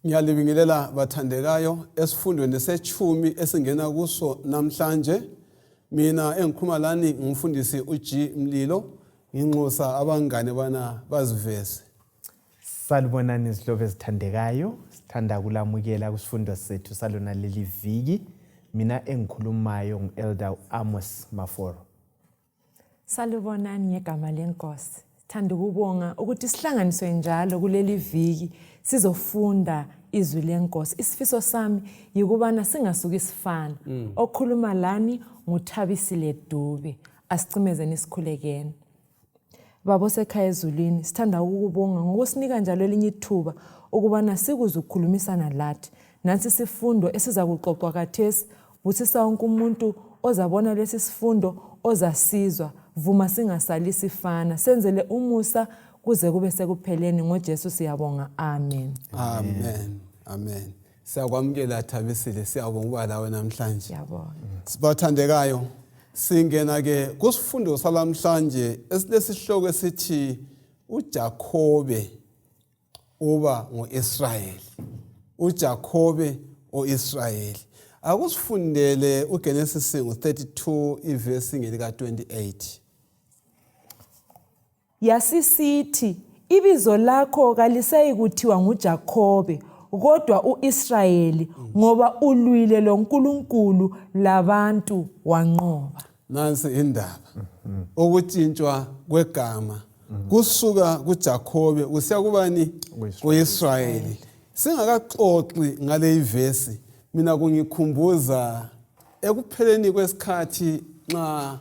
Ngiyalibingelela bathandekayo esifundweni sechumi esingena kuso namhlanje. Mina engikhuluma lani ngumfundisi uG Mlilo, nginxusa abangane bana baziveze. Salibonani izihlobo ezithandekayo, sithanda kulamukela kusifundo sethu salona leli viki. Mina engikhulumayo ngu-Elder Amos Maforo. Salibonani ngegama lenkosi. Sithanda ukubonga ukuthi sihlanganiswe njalo kuleli viki sizofunda izwi lenkosi. Isifiso sami yikubana singasuki sifana. Mm. Okhuluma lani nguThabisile Dube. Asicimezeni sikhulekeni. Baba osekhaya ezulwini, sithanda ukukubonga ngokusinika njalo elinye ithuba ukubana sikuze ukukhulumisana lathi. Nansi isifundo esiza kuxoxwa khathesi, busisa wonke umuntu ozabona lesi sifundo, ozasizwa. Vuma singasali sifana. Senzele umusa kuze kube sekupheleni ngoJesu siyabonga. Amen. Amen. Amen. Siyakwamukela Thabisile, siyabonga ukuba lawe namhlanje. Siyabonga. Sibathandekayo, singena ke kusifundo salamhlanje esilesihloko esithi uJakobe uba nguIsrayeli. uJakobe oIsrayeli. Akusifundele uGenesis ngo-32 ivesi ngelika 28. Yasisithi, Ibizo lakho kalisayikuthiwa nguJakhobe, kodwa u-Israyeli, ngoba ulwile loNkulunkulu labantu wanqoba. Nansi indaba ukutshintshwa kwegama kusuka kuJakhobe kusiya kubani kuIsrayeli singakaxoxi ngale ivesi mina kungikhumbuza ekupheleni kwesikhathi nxa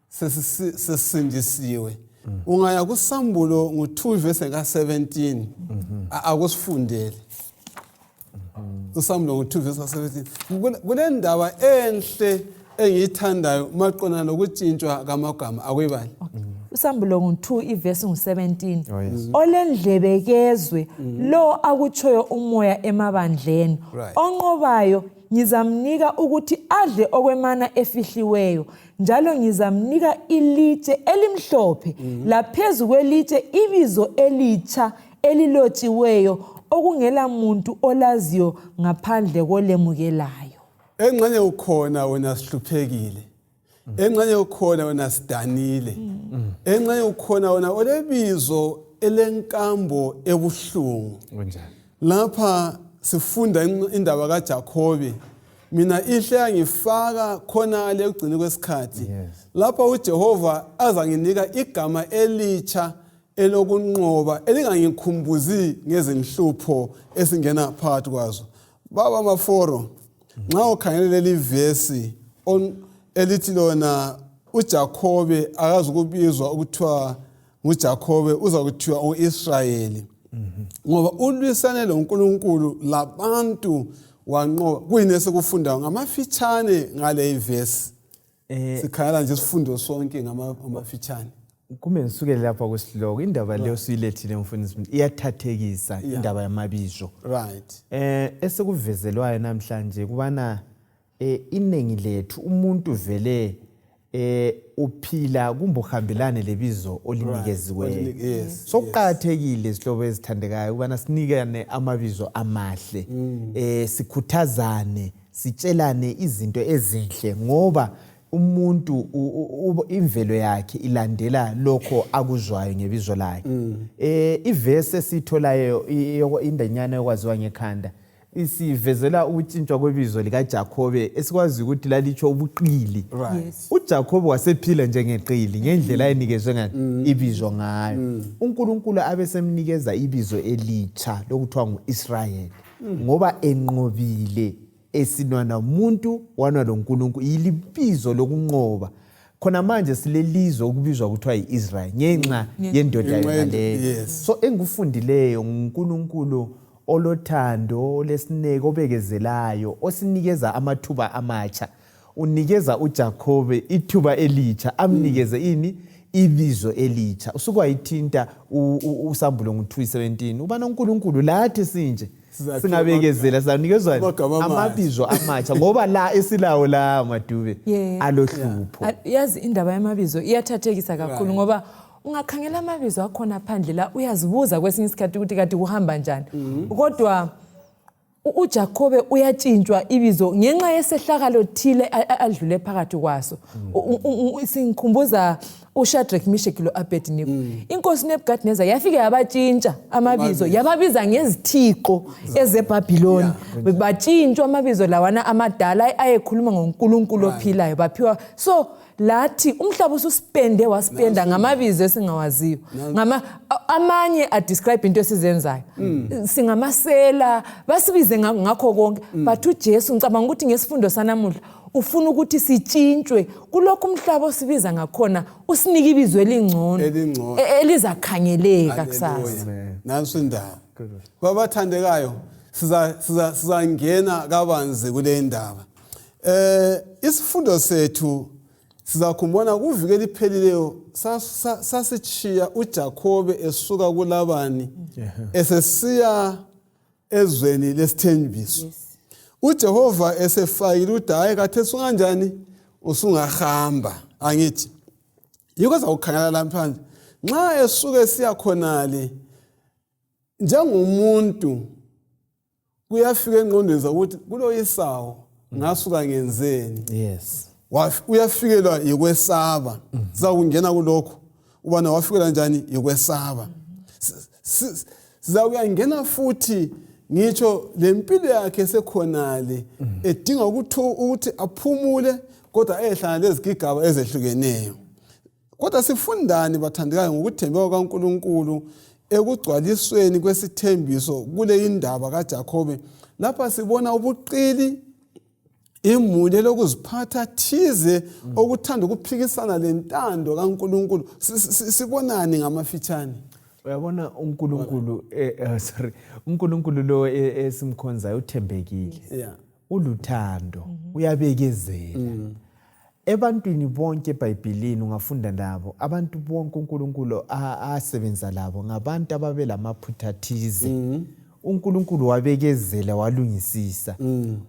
sesisindisiwe ungaya kusambulo ngo-2 verse ka-17 akusifundele usambulo ngo-2 verse ka-17 kule ndaba enhle engiyithandayo maqondana nokutshintshwa kamagama akuyibali usambulo ngu-2 ivesi ngu-17 oh, yes. olendlebe kezwe mm. lo akutshoyo umoya emabandleni right. onqobayo ngizamnika ukuthi adle okwemana efihliweyo njalo ngizamnika ilitshe elimhlophe mm -hmm. laphezu kwelitshe ibizo elitsha elilotshiweyo okungela muntu olaziyo ngaphandle kolemukelayo. Engxenye ukhona wena sihluphekile engxenye ukhona wena sidanile engxenye ukhona wena olebizo elenkambo ebuhlungu lapha sifunda indaba kaJakobe mina ihle yangifaka khonale ekugcini kwesikhathi lapha uJehova azanginika igama elitsha elokunqoba elingangikhumbuzi ngezinhlupho esingena phakathi kwazo baba maforo nxa ukhangele leli vesi elithi lona uJakobe akazukubizwa ukuthiwa nguJakobe uza kuthiwa uIsrayeli ngoba ulwisane loNkulunkulu labantu wanqoba kuyini esikufundayo ngamafitshane ngale ivesi eh sikhangela nje isifundo sonke ngamafitshane kumbe ngisukele lapha kusihloko indaba leyo siyilethile mfundisi iyathathekisa indaba yamabizo right eh esikuvezelwayo namhlanje kubana eh iningi lethu umuntu vele eh uphila kumbe uhambelane lebizo olinikeziweyo yes, so kuqakathekile izihlobo ezithandekayo ukubana sinikane amabizo amahle mm. eh sikhuthazane sitshelane izinto ezinhle ngoba umuntu imvelo yakhe ilandela lokho akuzwayo ngebizo lakhe mm. eh ivesi esitholayo indenyana yokwaziwa ngekhanda isivezela ukutshintshwa kwebizo likaJakhobe esikwazi ukuthi lalitsho ubuqili right. yes. uJakhobe wasephila njengeqili ngendlela ayenikezwe ngayo mm. ibizo ngayo mm. uNkulunkulu abesemnikeza ibizo elitsha lokuthiwa ngu-Israyeli mm. ngoba enqobile esinwa muntu wanwa loNkulunkulu yilibizo lokunqoba khona manje silelizwe okubizwa kuthiwa yi-Israel ngenxa mm. yendoda yona leyo yes. so engikufundileyo nguNkulunkulu olothando, olesineke, obekezelayo, osinikeza amathuba amatsha. Unikeza uJakhobe ithuba elitsha, amnikeze ini? Ibizo elitsha. Usukwayithinta uSambulo ngu-2:17 ubana uNkulunkulu lathi sinje singabekezela sizanikezwa amabizo amatsha ngoba la esilawo la madube alohlupho. Yazi indaba yamabizo iyathathekisa kakhulu ngoba ungakhangela amabizo akhona phandle la uyazibuza kwesinye isikhathi ukuthi kati kuhamba njani mm -hmm. kodwa uJakobe uyatshintshwa ibizo ngenxa yesehlakalo thile adlule phakathi kwaso. Singikhumbuza uShadrach, Meshach lo-Abednego. Inkosi Nebuchadnezzar yafike yabatshintsha amabizo, yababiza ngezithixo ezeBhabhiloni. Batshintshwa amabizo lawana amadala ayekhuluma ngoNkulunkulu ophilayo, baphiwa. So lathi umhlaba ususipende wasipenda ngamabizo esingawaziyo, ngama amanye adescribe into esizenzayo, singamasela, basibize ngakho konke. But uJesu, ngicabanga ukuthi ngesifundo sanamuhla ufuna ukuthi sitshintshwe kulokhu umhlaba osibiza ngakhona, usinike ibizo elingcono, Elingcono. Elizakhangeleka kusasa. Hallelujah. Nanso indaba. Babathandekayo, sizangena kabanzi kule ndaba. Isifundo sethu sizakhumbona kuviki eliphelileyo sasitshiya uJakobe esuka kuLabani esesiya ezweni lesithembiso. UJehova esefakile ukuthi hayi, khathesi unganjani, usungahamba, angithi? Yikho zakukhangela namhlanje nxa esuke esiya khonale njengomuntu kuyafika engqondweni zakuthi kulo Isawu ngasuka ngenzeni. Uyafikelwa yikwesaba. Sizakungena kulokho ubana wafikelwa njani yikwesaba. Sizakuyangena futhi ngitsho lempilo yakhe sekhonale edinga ukuthi aphumule, kodwa ehlala lezigigaba ezehlukeneyo. Kodwa sifundani, bathandekayo, ngokuthembeka kaNkulunkulu ekugcwalisweni kwesithembiso kule indaba kaJakobe? Lapha sibona ubuqili, imuli elokuziphatha thize okuthanda ukuphikisana lentando kaNkulunkulu. Sibonani ngamafitshane? Uyabona, uNkulunkulu, sorry, uNkulunkulu lo esimkhonzayo uthembekile, uluthando, uyabekezela ebantwini bonke. EBhayibhilini ungafunda labo abantu bonke uNkulunkulu asebenza labo, ngabantu ababelamaphutha thize, uNkulunkulu wabekezela, walungisisa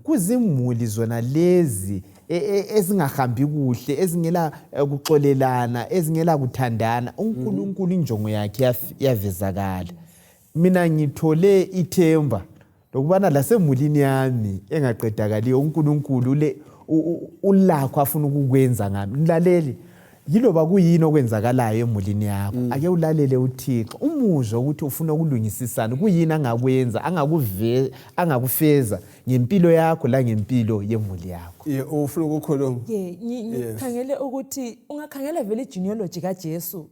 kuzimuli zona lezi ezingahambi kuhle, ezingela kuxolelana, ezingela kuthandana. UNkulunkulu injongo yakhe yavezakala. Mina ngithole ithemba lokubana lasemulini yami engaqedakaliyo uNkulunkulu le ulakho afuna ukukwenza ngami. Mlaleli, yiloba kuyini okwenzakalayo emulini yakho, ake ulalele uThixo, umuzwe ukuthi ufuna ukulungisisana, kuyini angakwenza, angakufeza ngempilo yakho langempilo yemuli yakho. Ye, ufuna ukukhuluma? Ye, ngikhangele ukuthi ungakhangela vele igenealogy kaJesu,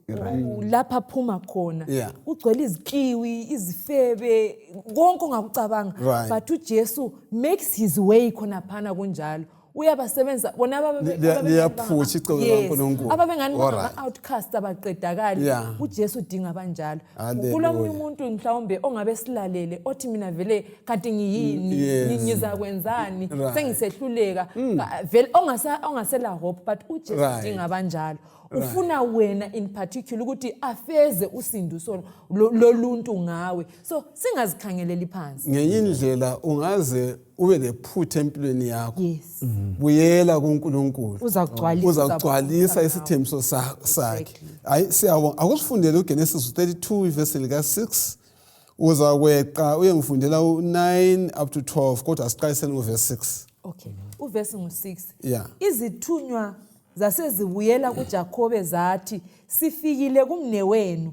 lapha aphuma khona, kugcwele izikliwi, izifebe, konke ongakucabanga. But uJesu makes his way khonaphana, kunjalo uyabasebenza bona Liyaphusha icebo likaNkulunkulu. Ababengani bangama-outcast, abaqedakali. UJesu udinga abanjalo. Hallelujah. Kulomunye umuntu mhlawumbe ongabe silalele othi, "Mina vele kanti ngiyini? Ngizakwenzani? Sengisehluleka." Vele ongasela hope, but uJesu udinga abanjalo. Ufuna wena in particular ukuthi afeze usindiso loluntu ngawe, so singazikhangeleli phansi. Ngenye indlela ungaze ube lephutha empilweni yakho, buyela kuNkulunkulu. Uzakugcwalisa. Uzagcwalisa isithembiso sakhe. Hayi, siyabonga. Akusifundele uGenesis 32 ivesi lika-6, uzakweqa uyengifundela u-9 up to 12, kodwa asiqaliseni nguvesi 6. Okay, uvesi ngu-6. Yeah. Izithunywa zasezibuyela kuJakobe zathi, "Sifikile kumnewenu,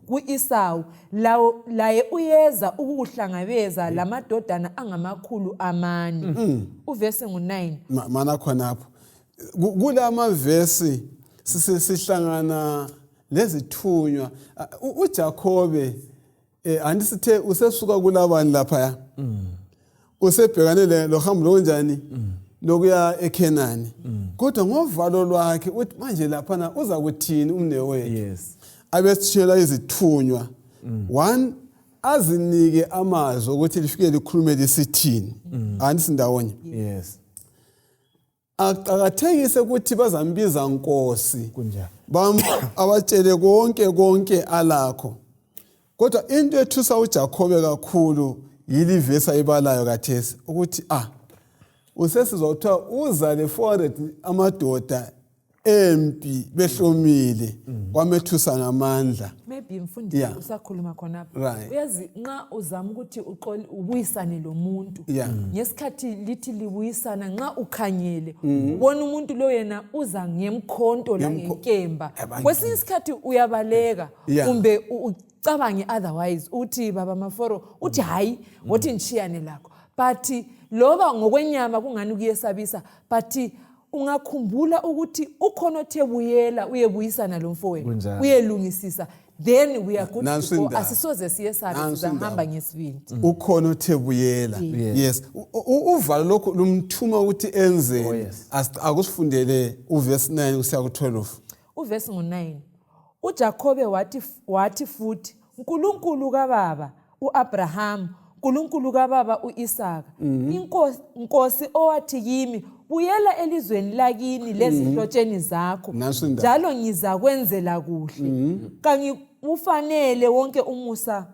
ku-Isawu, lawo laye uyeza ukukuhlangabeza lamadodana angama-400." Uvesi ngu-9. Mana khonapho. Kula mavesi sihlangana lezithunywa. UJakobe, andisithe usesuka kuLabani laphaya, usebhekane lohambo lokunjani lokuya eKhenani, kodwa ngovalo lwakhe uthi manje laphana uza kuthini umnewethu? Abesitshela izithunywa, one azinike amazwi ukuthi lifike likhulume lisithini, andisindawonye? Yes. Aqakathekise ukuthi bazambiza nkosi. Kunjalo. Bam abatshele konke konke alakho. Kodwa into ethusa uJakobe kakhulu yilivesi ayibalayo kathesi ukuthi usesizwa kuthiwa uza le 400 amadoda. Empi behlomile kwamethusa ngamandla. Maybe mfundisi usakhuluma khonapha. Uyazi nxa uzama ukuthi uxole ubuyisane lo muntu. Ngesikhathi lithi libuyisana nxa ukhangele ubona umuntu lo yena uza ngemkhonto la ngenkemba. Kwesinye isikhathi uyabaleka kumbe ucabange otherwise uthi baba Maforo uthi hayi wothi ngishiyane lakho. But loba ngokwenyama kungani kuyesabisa but ungakhumbula ukuthi ukhona othe buyela uyebuyisana lo mfowenu uyelungisisa then we are good to go. Asisoze siyesabe, sizahamba ngesibindi. Ukhona othe buyela. Yes, uvalo lokhu lumthuma ukuthi enzeni. Akusifundele uvesi 9 kusiya ku-12. Uvesi ngu-9, uJakhobe wathi futhi, "Nkulunkulu kababa uAbraham, Nkulunkulu kababa uIsaka, inkosi owathi kimi, buyela elizweni lakini lezihlotsheni zakho, Nanso indaba. njalo ngizakwenzela kuhle, kangikufanele wonke umusa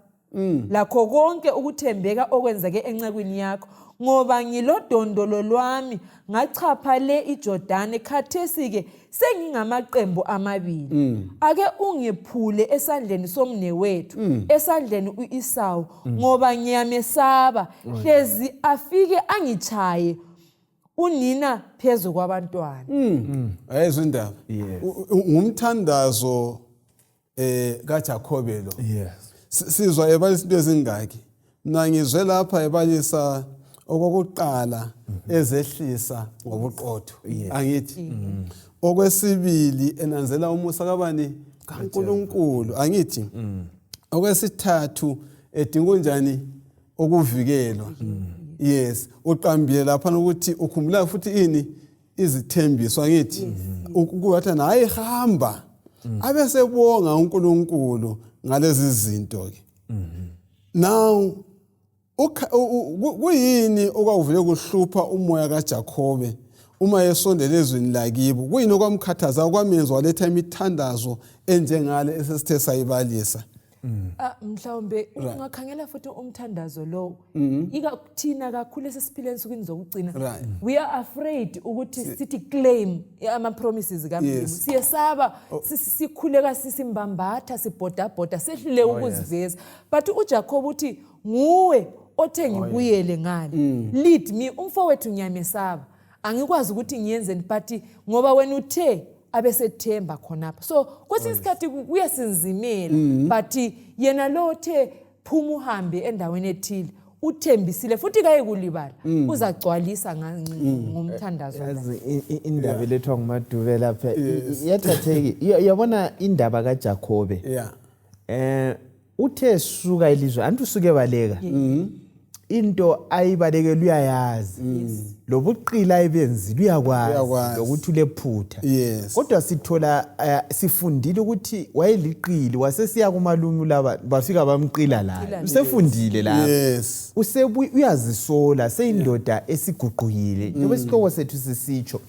lakho konke ukuthembeka okwenzeke encekwini yakho, ngoba ngilodondolo lwami ngachapha le iJordani, khathesi-ke sengingamaqembu amabili. Ake ungiphule esandleni somnewethu, esandleni u-Isawu, ngoba ngiyamesaba, hlezi afike angitshaye unina phezu kwabantwana." Ayizwa indaba. Ngumthandazo kaJakobe lo. Sizwa ebalisa into ezingaki. Mina ngizwe lapha ebalisa okokuqala ezehlisa ngobuqotho. Angithi. Okwesibili enanzela umusa kabani? KaNkulunkulu. Angithi. Okwesithathu edinga unjani? Ukuvikelwa. Yes, uqambile lapha ukuthi ukhumbula futhi ini? Izithembiso, angithi? Ukubathi hayi hamba. Abesebonga uNkulunkulu ngalezi zinto ke. Now kuyini okwakuvele kuhlupha umoya kaJakobe uma esondela ezweni lakibo? Kuyini okwamkhathaza kwamenza waletha imithandazo enjengale esesithe sayibalisa? Mhlawumbe ungakhangela futhi umthandazo lowo, thina kakhulu esesiphila ensukwini zokugcina, we are afraid ukuthi sithi claim ama-promises kaMlimu. Siyesaba, sikhuleka sisimbambatha, sibhodabhoda, sehluleke ukuziveza. But uJacob uthi nguwe othe ngibuyele ngale, lead me, umfowethu ngiyamesaba, angikwazi ukuthi ngiyenzeni, but ngoba wena uthe, abesethemba khonapha. So kwesinye isikhathi kuyasinzimela, but yena lo othe phuma uhambe endaweni ethile uthembisile futhi kayikulibala, uzagcwalisa ngomthandazo la. Yazi indaba elethwa nguMadube lapha iyathatheki. Uyabona indaba kaJakobe, uthe suka ilizwe anti usuke baleka, into ayibalekela uyayazi, lobuqila ayibenzile uyakwazi, Uyakwazi. lokuthi ulephutha. Kodwa sithola sifundile ukuthi wayeliqili, wasesiya kumalume laba, bafika bamqila la. Bamqila. Usefundile la. Uyazisola, seyindoda esiguqukile, njengoba isihloko sethu sisitsho.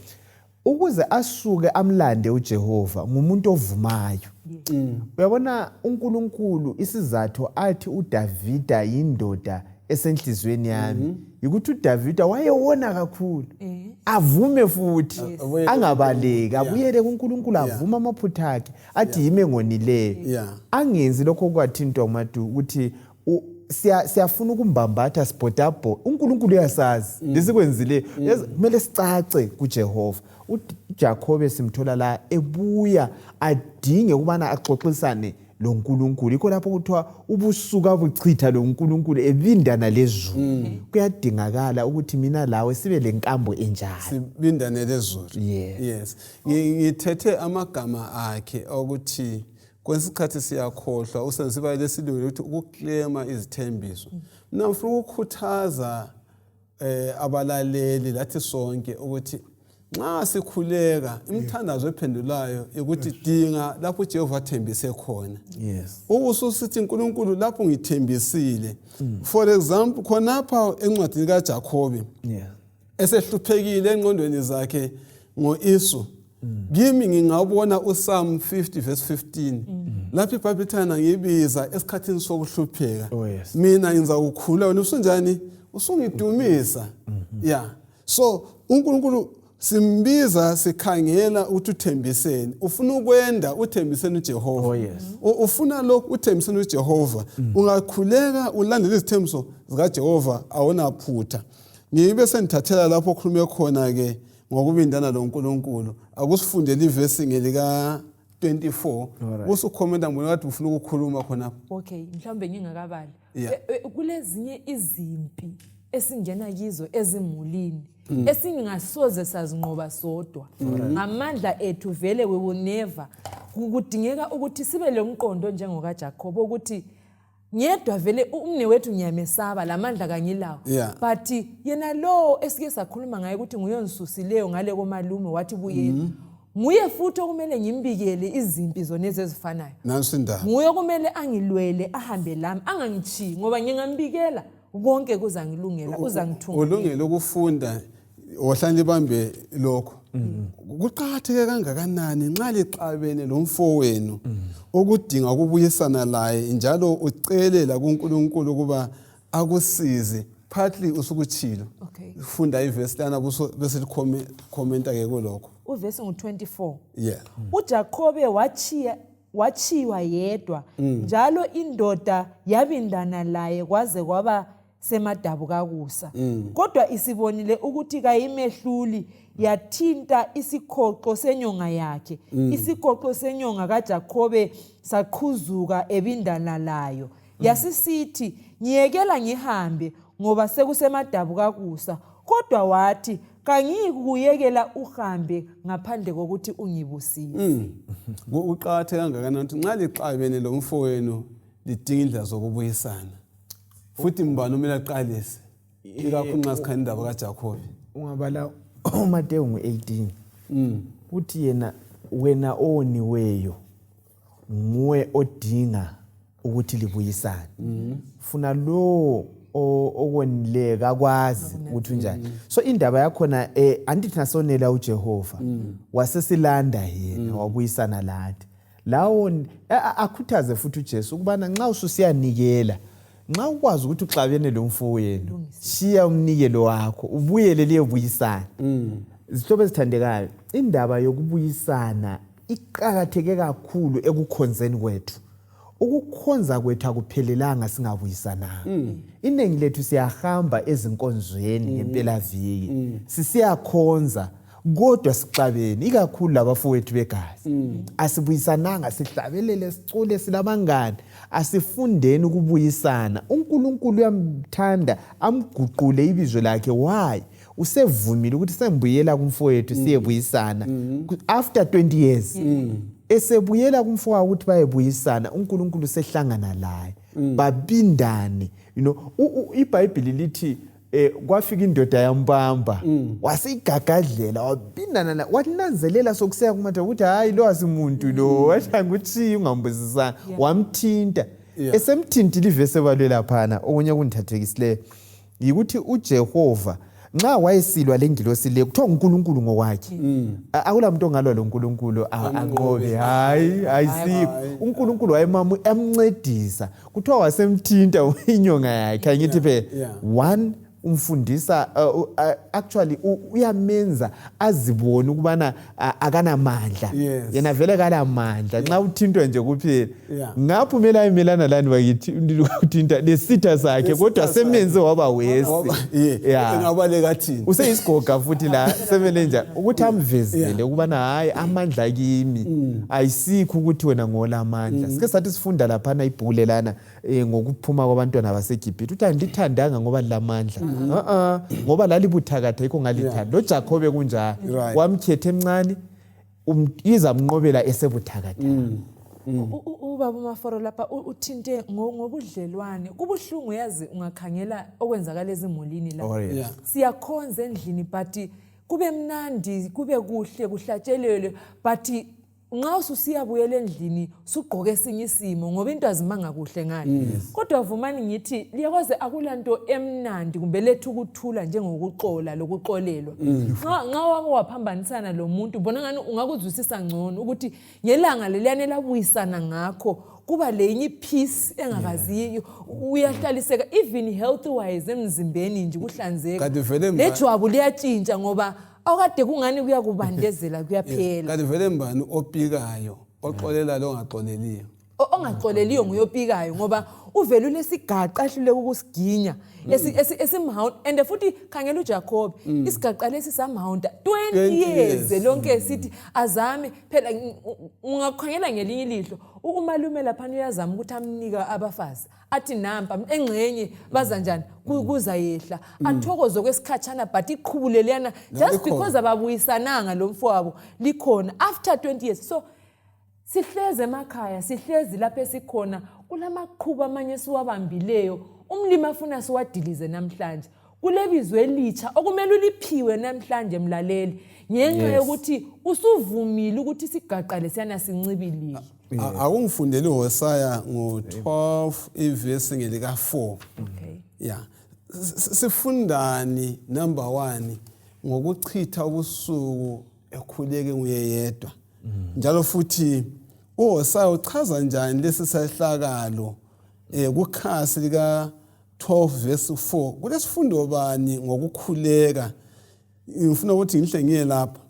Ukuze asuke amlande uJehova, ngumuntu ovumayo. Uyabona uNkulunkulu, isizathu athi uDavida yindoda esenhliziyweni yami yikuthi uDavida wayewona kakhulu, avume futhi, angabaleki, abuyele kuNkulunkulu, avume amaphutha akhe, athi yimi engonileyo, angenzi lokho okwathintwa uMadu ukuthi siyafuna ukumbambatha, sibhodabho. UNkulunkulu uyasazi lesikwenzileyo. Yazi, kumele sicace kuJehova. UJakobe simthola la ebuya adinge ukubana axoxisane loNkulunkulu. Yikho lapho kuthiwa ubusuku abuchitha loNkulunkulu ebindana lezulu. Kuyadingakala ukuthi mina lawe sibe lenkambo enjalo, sibindane lezulu. Yes, ngithethe amagama akhe okuthi kwesikhathi siyakhohlwa usenziba lesilungu ukuthi ukuklema izithembiso. Mina ngifuna ukukhuthaza abalaleli lathi sonke ukuthi nxa sikhuleka imithandazo ephendulayo ukuthi dinga lapho uJehova athembise khona, ubususithi, "Nkulunkulu, lapho ngithembisile." For example, khonapha encwadini kaJakobe, esehluphekile engqondweni zakhe ngo-Isu, kimi ngingabona uPsalm 50 verse 15, lapho iBhayibheli ithana ngibiza esikhathini sokuhlupheka, mina ngizakukhula, wena usunjani? Usungidumisa. Yeah, so uNkulunkulu Simbiza sikhangela ukuthi uthembiseni. Ufuna ukwenda uthembiseni uJehova. Oh, yes. Ufuna lokhu uthembiseni uJehova. Ungakhuleka ulandele izithembiso zikaJehova awunaphutha. Ngibe sengithathela lapho okhulume khona ke ngokubindana loNkulunkulu. Akusifundele ivesi ngelika 24 usukhomenta ngibona kade ufuna ukukhuluma khonapho. Okay, mhlawumbe ngingakabali. Kulezinye izimpi esingena kizo ezimulini esingasoze sazinqoba sodwa ngamandla ethu, vele we will never. Kudingeka ukuthi sibe lomqondo njengokaJacob ukuthi ngedwa vele umne wethu ngiyamesaba, lamandla kangilawo, but yena lo esike sakhuluma ngaye ukuthi nguye ongisusileyo ngale komalume wathi buyela, nguye futhi okumele ngimbikele izimpi zonezi ezifanayo. Nansi indaba. Nguye okumele angilwele, ahambe lami, angangitshiyi, ngoba ngingambikela konke kuzangilungela, uzangithunga. Ulungele ukufunda ohlala libambe lokho. Kuqakatheke kangakanani nxa lixabene lomfowenu okudinga ukubuyisana laye, njalo ucele la kuNkulunkulu ukuba akusize. Partly usukutshilo. Funda ivesi lana bese likhomenta ke kulokho. Uvesi ngu-24. UJakobe wachiywa yedwa, njalo indoda yabindana laye kwaze kwaba semadabukakusa. Kodwa isibonile ukuthi kayimehluli, yathinta isikhoxo senyonga yakhe. Isikhoxo senyonga kaJakobe saqhuzuka ebindana layo. Yasisithi, ngiyekela ngihambe, ngoba sekusemadabukakusa. Kodwa wathi, kangiyikukuyekela uhambe ngaphandle kokuthi ungibusise. Kuqakatheke kangakanani ukuthi nxa lixabene lomfowenu lidinga indlela zokubuyisana, futhi mbani umele aqalise, ikakhulu nxa sikhangela indaba kaJakobe? Ungabala uMateyu ngu-18, uthi yena wena owoniweyo nguwe odinga ukuthi libuyisane. Funa lo okonileyo kakwazi ukuthi unjani. So indaba yakhona andithi thina sonela uJehova, wasesilanda yena, wabuyisana lathi. Lawo akhuthaze futhi uJesu ukubana nxa ususiyanikela, nxa ukwazi ukuthi uxabene lomfowenu, shiya umnikelo wakho ubuyele liyebuyisana. Zihlobo ezithandekayo, indaba yokubuyisana iqakatheke kakhulu ekukhonzeni kwethu. Ukukhonza kwethu akuphelelanga singabuyisananga. Iningi lethu siyahamba ezinkonzweni ngempelaviki sisiyakhonza, kodwa sixabene, ikakhulu labafowethu begazi. Asibuyisananga, sihlabelele, sicule, silabangani. Asifundeni ukubuyisana. uNkulunkulu uyamthanda amguqule ibizo lakhe. Why? Usevumile ukuthi sembuyela kumfowethu siyebuyisana after 20 years. Esebuyela kumfowabo ukuthi bayebuyisana, uNkulunkulu sehlangana laye, babindane. iBhayibhili lithi kwafika indoda yambamba, wasigagadlela, wabindana la, wananzelela sokusiya kumatha ukuthi hayi, lo asimuntu lo, wathi angikutshiyi ungambuzisanga. Wamthinta. Esemthintile, ivesi ebalwe laphana, okunye okungithathekisileyo yikuthi uJehova nxa wayesilwa lengilosi le, kuthiwa nguNkulunkulu ngokwakhe. Akula muntu ongalwa lo nkulunkulu anqobe, hayi, ayisikho. UNkulunkulu wayemamu emncedisa, kuthiwa wasemthinta inyonga yakhe, angithi phela one umfundisa actually uyamenza azibone ukubana akanamandla. Yena vele kalamandla nxa uthintwa nje kuphela. Ngapho kumele ayemelana lani bakithi, uthinta lesitha sakhe, kodwa semenze waba wesi. Engabaleka thina. Useyisigoga futhi la, semele njani ukuthi amvezele ukubana hayi, amandla kimi, ayisikho ukuthi wena ngolamandla. Sike sathi sifunda laphana ibhuku lelana ngokuphuma kwabantwana baseGibhithe, uthi andithandanga ngoba lilamandla, a ngoba lalibuthakatha, yikho ngalithanda. Lo Jakobe kunjalo, wamkhetha emncane, izamnqobela esebuthakathaka. Ubaba uMaforo lapha uthinte ngobudlelwane. Kubuhlungu yazi ungakhangela okwenzakala ezimulini la. Oh, yes. Siyakhonza endlini, but kube mnandi, kube kuhle, kuhlatshelelwe, but nxa ususiyabuyela endlini sugqoke esinye isimo, ngoba into azimanga kuhle ngani. Kodwa vumani ngithi liyakwazi, akulanto emnandi kumbe letha ukuthula njengokuxola lokuxolelwa. Nxa wake waphambanisana lo muntu, ubona ngani ungakuzwisisa ngcono ukuthi ngelanga leliyana elabuyisana ngakho kuba lenye ipeace engakaziyo, uyahlaliseka even health wise emzimbeni nje, kuhlanzeka. Kanti vele Lejwabu liyatshintsha ngoba Okade kungani kuyakubandezela kuyaphela. Kanti vele mbani opikayo oxolela lo ongaxoleliyo? Ongaxoleliyo nguye opikayo, ngoba uvele ulesigaqa ahluleka ukusiginya esimhawunta. And futhi khangela uJacob, isigaqa lesi samhawunta 20 20 years years. lonke esithi azame phela. Ungakhangela ngelinye ilihlo, umalume laphana uyazama ukuthi amnika abafazi, athi nampa engxenye, baza njani, kuzayehla, athokoze okwesikhatshana, but iqhubu leliyana just Likhona. because ababuyisananga lo mfowabo likhona after 20 years. So sihlezi emakhaya, sihlezi lapho esikhona, kulamaqhubu amanye esiwabambileyo umlimi afuna siwadilize namhlanje. Kulebizo elitsha okumele uliphiwe namhlanje, mlaleli, ngenxa yokuthi usuvumile ukuthi isigaqa lesiyana sincibilike. Akungifundeli uHosaya ngo-12 ivesi ngelika-4. Okay. Ya, sifundani number 1 ngokuchitha ubusuku ekhuleke nguye yedwa? Njalo futhi uHosaya uchaza njani lesi sehlakalo kukhasi lika 12 verse 4? Kulesifundo bani ngokukhuleka? Ngifuna ukuthi ngihle ngiye lapha.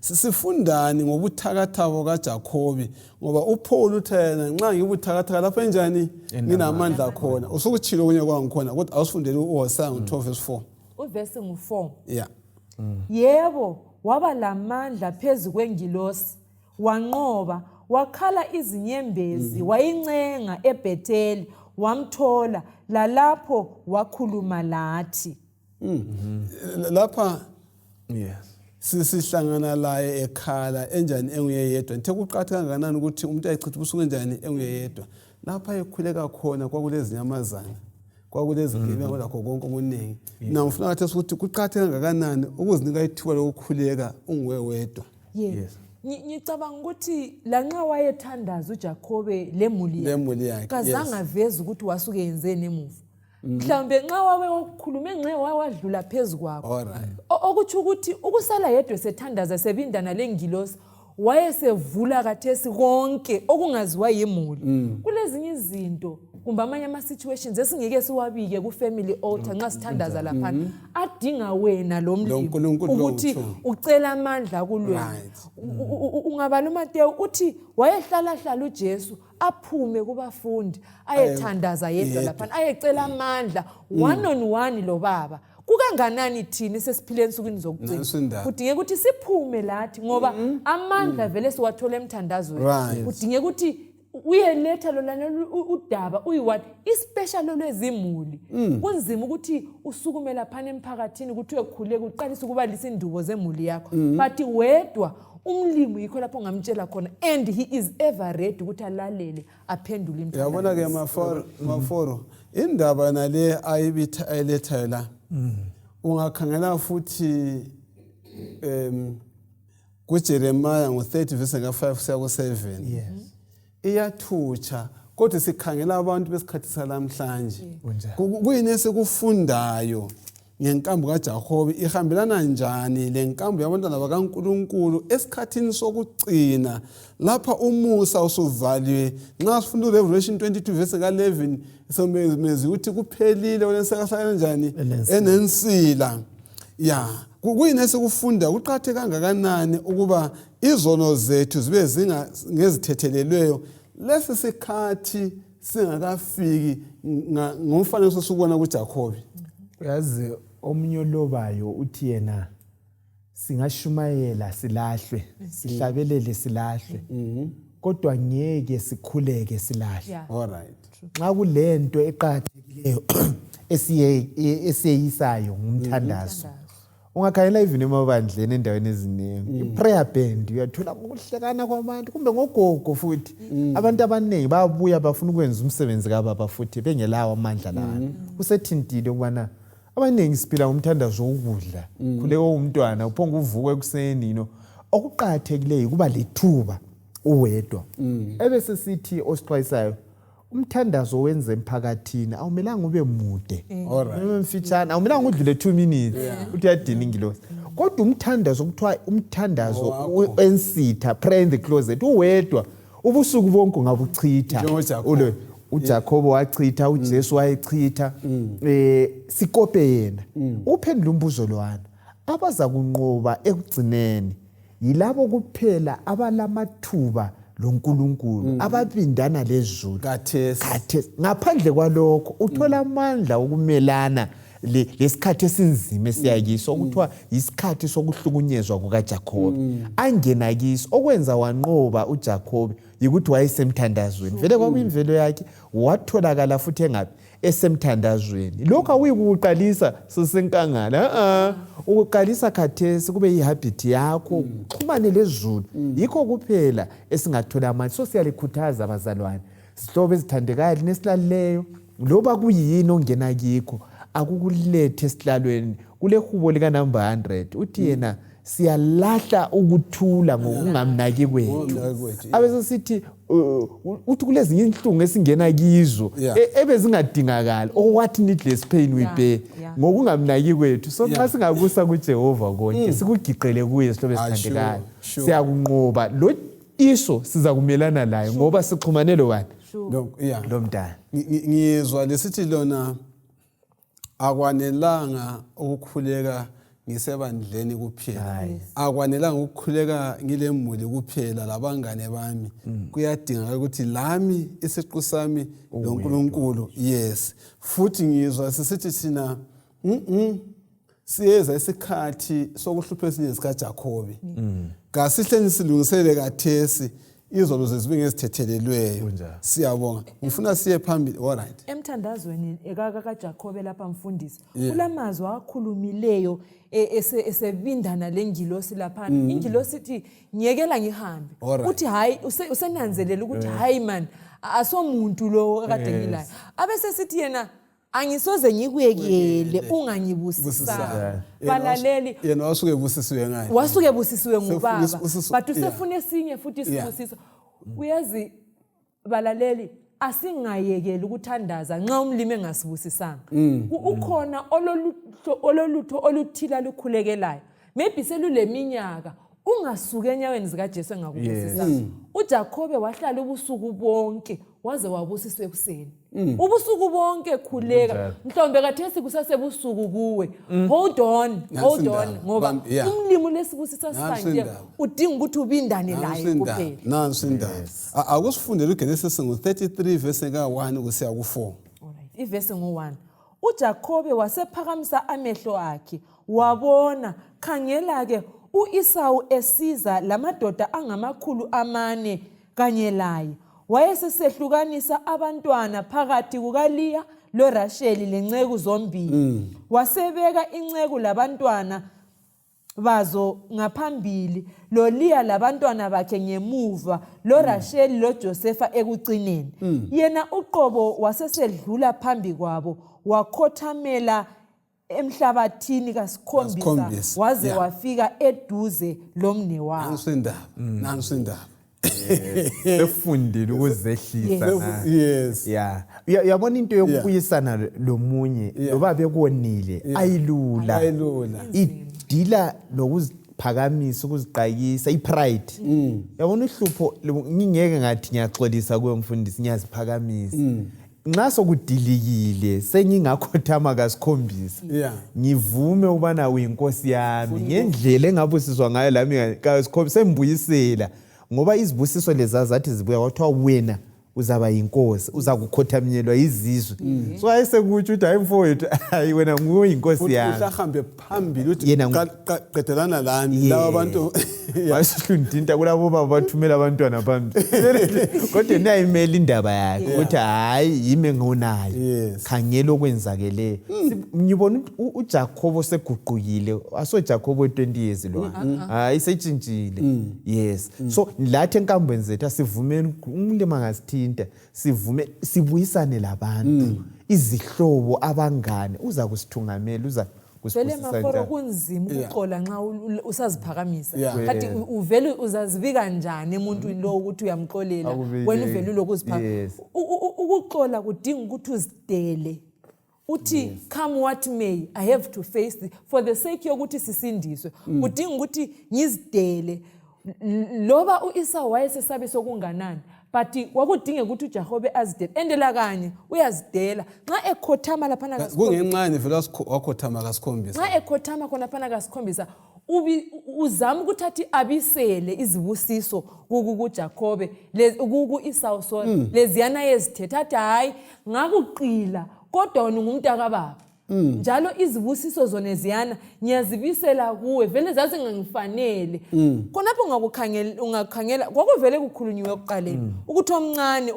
Sifundani ngobuthakathaka kaJakobi? Ngoba uPaul uthe yena nxa ngibuthakathaka lapho enjani nginamandla khona. Usukuchilo okunye kwangikhona, kodwa awusifundele uHosea ngo-12 verse 4. Uvesi ngu-4. Yeah. Yebo, waba lamandla phezu kwengilosi, wanqoba, wakhala izinyembezi, wayincenga eBhetheli, wamthola, lalapho wakhuluma lathi. Lapha sihlangana laye ekhala enjani enguye yedwa. Ngithe kuqakatheke kangakanani ukuthi umuntu ayichithe ubusuku enjani enguye yedwa. Lapha ekhuleka khona kwakulezinyamazana, kwakulezigebengu, lakho konke okuningi. Mina ngifuna kathi ukuthi kuqakatheke kangakanani ukuzinika ithuba lokukhuleka unguwe wedwa. Yes. Ngicabanga ukuthi lanxa wayethandaza uJakobe lemuli yakhe, lemuli yakhe, kazange aveze ukuthi wasuke yenzeni emuva. Mhlawumbe nxa wabe wakhuluma engxe wawadlula phezu kwakho. Okutsho ukuthi ukusala yedwa esethandaza sebindana lengilosi, wayesevula kathesi konke okungaziwa yimuli. Kulezinye izinto kumbe amanye ama-situations esingeke siwabike ku-family altar nxa sithandaza laphana, adinga wena lo Lo mlimi Nkulunkulu lo ukuthi uthu. Ucela amandla kulwena. Ungabala uMateyu, uthi wayehlalahlala uJesu aphume kubafundi ayethandaza yedwa Yedwa. laphana, ayecela amandla one on one lo baba. Kukanganani thina sesiphile ensukwini Nanso zokugcina? indaba. Kudingeka ukuthi siphume lathi, ngoba amandla vele siwathola emthandazweni. Kudingeka ukuthi uyeletha lolana udaba uyi-one, especially olwezimuli. Kunzima ukuthi usukume laphana emphakathini kuthiwe khuleka, uqalise ukubalisa indubo zemuli yakho, but wedwa umlimi yikho lapho ongamtshela khona, and he is ever ready ukuthi alalele, aphendule. Uyabona ke, maforo maforo, indaba nale ayibitha ayilethayo la, ungakhangela futhi kuJeremiah ngo-30 verse ka-5 kusiya ku-7, iyathutsha, kodwa sikhangela abantu besikhathi salamhlanje. Kunjalo. Kuyini esikufundayo ngenkambo kaJakobe? Ihambelana njani le nkambo yabantwana bakaNkulunkulu esikhathini sokugcina lapha umusa usuvaliwe? Nxa sifunda uRevelation 22 verse ka-11, somezi ukuthi kuphelile olensekahlala njani Enensila. Enensila ya. Kuyini esikufunda? Kuqakatheke kangakanani ukuba izono zethu zibe ngezithethelelweyo lesi sikhathi singakafiki, ngomfanekiso esubona kuJakobe? Uyazi, omunye olobayo uthi yena singashumayela silahlwe, sihlabelele silahlwe, kodwa ngeke sikhuleke silahlwe. All right. Nxa kulento eqakathekileyo esiyeyisayo, ngumthandazo. Ungakhangela even emabandleni, endaweni eziningi, i-prayer band, uyathola ngokuhlekana kwabantu kumbe ngogogo, futhi abantu abaningi bayabuya bafuna ukwenza umsebenzi kababa futhi bengelawo amandla layo. Usethintile ukubana abaningi siphila ngomthandazo wokudla, khuleka umntwana uphonga uvuka ekuseni. Okuqakathekileyo ukuba lethuba uwedwa, ebese sithi osixwayisayo, umthandazo wenze emphakathini awumelanga ube mude, ube mfitshane, awumelanga udlule 2 minutes, uthi uyadina ingilosi. Kodwa umthandazo kuthiwa umthandazo Owakho. ensitha, prayer in the closet, uwedwa ubusuku bonke ungabuchitha. NjengoJakobe. uJakobo wachitha, uJesu wayechitha, sikope yena. Uphendula umbuzo lwana. Abazakunqoba ekugcineni yilabo kuphela abalamathuba loNkulunkulu, ababindana lezulu Khathesi. Khathesi. Ngaphandle kwalokho uthola amandla okumelana lesikhathi esinzima esiyakiso, okuthiwa yisikhathi sokuhlukunyezwa kukaJakhobe. Angena kiso, okwenza wanqoba uJakhobe yikuthi wayesemthandazweni. Vele kwakuyimvelo yakhe, watholakala futhi engaphi? Esemthandazweni. Lokhu akuyikuqalisa sesenkangala, a ukuqalisa khathesi kube yihabit yakho, uxhumane lezulu. Yikho kuphela esingathola amandla. So siyalikhuthaza abazalwane, zihlobo ezithandekayo, linesilaleleyo, loba kuyini ongena kikho, akukulethe esihlalweni. Kulehubo likanumber 100 uthi yena siyalahla ukuthula ngokungamnaki kwethu. Ngokungamnaki kwethu, yeah. Abesesithi uthi kulezinye inhlungu esingena kizo ebezingadingakali, oh what needless pain we bear, ngokungamnaki kwethu. So nxa singabusa kuJehova konke, sikugiqele kuye, sihlobo esithandekayo, siyakunqoba lo iso, siza kumelana layo ngoba sixhumane lo bani? Yeah. Lo mntana. Ngiyezwa lesithi lona akwanelanga ukukhuleka ngisebandleni kuphela, akwanelanga ukukhuleka ngilemuli kuphela labangane bami, kuyadingeka ukuthi lami isiqu sami loNkulunkulu. Yes, futhi ngizwa sisithi thina siyeza isikhathi sokuhlupha esinye sikaJakhobe, kasihleni silungisele kathesi, izono zezibe ngezithethelelweyo. Kunjalo. Siyabonga, ngifuna siye phambili. All right. Emthandazweni kaJakhobe lapha, mfundisi, kulamazwi akhulumileyo esebindana lengilosi laphana. Ingilosi ithi, "Ngiyekela ngihambe." Uthi hayi, usenanzelela ukuthi hayi man, asomuntu lo akade ngilayo. Abesesithi yena, "Angisoze ngikuyekele ungangibusisanga." Busisanga. Balaleli, Yena wasuke ebusisiwe ngayo. Wasuke ebusisiwe ngubaba, but usefuna esinye futhi isibusiso. Uyazi balaleli, asingayekeli ukuthandaza nxa umlimi engasibusisanga. Ukhona ololutho oluthile alukhulekelayo, maybe seluleminyaka. Ungasuki enyaweni zikaJesu engakubusisanga. UJakhobe wahlala ubusuku bonke waze wabusiswa ekuseni. Ubusuku bonke khuleka. Mhlawumbe kathesi kusasebusuku kuwe, hold on, Nansi hold on, indaba. ngoba Bam- yeah. umlimi lesibusiso Nansi sanje indaba. udinga ukuthi ubindane laye Nansi indaba. kuphela. Nansi indaba. Akusifundele uGenesis ngu-33 verse ka-1 kusiya ku-4. Alright. Ivesi ngu-1. UJakobe wasephakamisa amehlo akhe, wabona, khangela-ke, u-Isawu esiza lamadoda angama-400 kanye laye. Wayesesehlukanisa abantwana phakathi kukaLiya loRasheli lenceku zombili. Wasebeka inceku labantwana bazo ngaphambili, loLiya labantwana bakhe ngemuva, loRasheli loJosefa ekucineni. Yena uqobo wasesedlula phambi kwabo, wakhothamela emhlabathini kasikhombisa, Kasikhombisa, waze wafika eduze lomnewabo. Nansi indaba, nansi indaba. Sefundile ukuzehlisa na. Yes. Ya. Uyabona into yokubuyisana lomunye loba bekonile ayilula. Ayilula. Idila nokuziphakamisa, ukuziqakisa, ipride. Yabona uhlupho, ngingeke ngathi ngiyaxolisa kuwe mfundisi, ngiyaziphakamisa. Nxa sokudilikile sengingakhothama kasikhombisa, ngivume ukubana uyinkosi yami ngendlela engabusiswa ngayo lami kasikhombisa, sembuyisela, ngoba izibusiso leza zathi zibuya kwathiwa wena uzaba yinkosi, uzakukhothaminyelwa yizizwe. So ayesekutsho ukuthi hayi mfowethu, hayi wena nguwe inkosi Uthi yami. uhlahambe phambili uthi Yena qedelana lami laba bantu. Wayesehlundinta kulabo baba bathumela abantwana phambili, kodwa yena ayimela indaba yakhe ukuthi hayi, yimi engonayo. Khangela okwenzakeleyo. Ngibona ukuthi uJakhobo seguqukile, asoJakhobo 20 years lo, hayi, setshintshile. Yes, so lathi enkambweni zethu asivumeni umlimi angasithinta, sivume sibuyisane labantu, izihlobo, abangane. Uza kusithungamela, uza Vele kusibusisa maforo njalo. kunzima ukuxola nxa usaziphakamisa. Kanti uvele uzazibika njani emuntwini lo ukuthi uyamxolela? Akubikeki. Wena uvele ulokuziphakamisa. Ukuxola kudinga ukuthi uzidele, uthi come what may, I have to face this for the sake yokuthi sisindiswe. Kudinga ukuthi ngizidele. Loba u-Isawu wayesesabisa okunganani, But kwakudingeka ukuthi uJakobe azidele, endela kanye uyazidela nxa ekhothama laphana kasikhombisa. Kungenxani vele wakhothama kasikhombisa. Nxa ekhothama khonaphana kasikhombisa, uzama ukuthi athi abisele izibusiso kuJakobe, ku-Esau, sorry, leziyana ayezithethe, athi hhayi ngakuqila kodwa wena ungumntakababa. Njalo izibusiso zona ziyana ngiyazibisela kuwe, vele zazingangifanele. Khonapho ungakhangela kwakuvele kukhulunyiwe ekuqaleni ukuthi omncane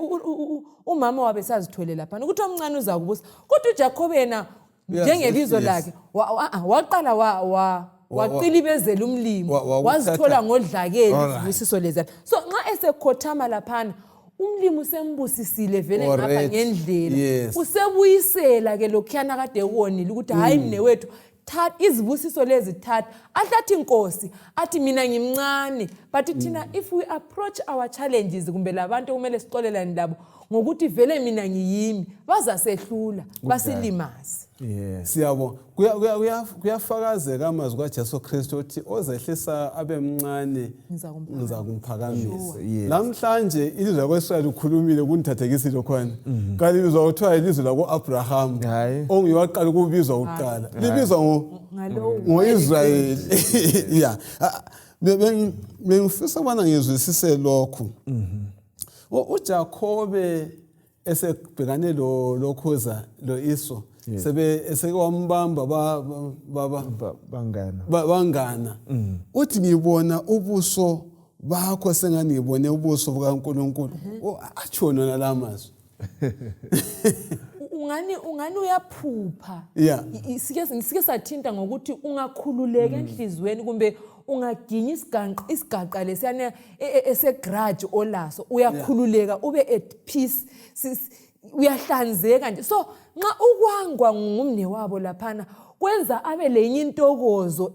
umama wabe sazithwele laphana ukuthi omncane uzakubusa, kodwa uJakobe yena njengebizo lakhe waqala waqilibezela umlimi, wazithola ngodlakeli izibusiso leziyana. So nxa esekhothama laphana umlimi usembusisile vele ngapha ngendlela, usebuyisela ke lokhuyana kade wonile ukuthi hhayi mnewethu, thatha izibusiso lezi, thatha. Ahlathi inkosi athi mina ngimncane, but thina if we approach our challenges kumbe labantu okumele sixolelane labo ngokuthi vele mina ngiyimi, bazasehlula basilimaze. Siyabonga. Kuyafakazeka amazwi kaJesu Kristu othi ozehlisa abe mncane ngizakumphakamisa. Namhlanje ilizwe lakwa-Israyeli ukhulumile kunithathekisile khona. Kalibizwa kuthiwa ilizwe lako-Abraham onguye waqala ukubizwa kuqala. Libizwa ngo-Israyeli. Yeah. Bengifisa ukubana ngizwisise lokhu. UJakobe esebhekane lo lokhuza lo Iso sebe eseke wambamba baba bangana bangana uthi ngibona ubuso bakho sengani ngibone ubuso bukaNkuluNkulu. Atshona nalamazwi. Ungani uyaphupha. Sike sathinta ngokuthi ungakhululeka enhliziyweni kumbe ungaginya isigaqa lesiyana esegrudge olaso, uyakhululeka ube at peace, uyahlanzeka nje. So nxa ukwangwa ngumne wabo laphana kwenza abe lenye intokozo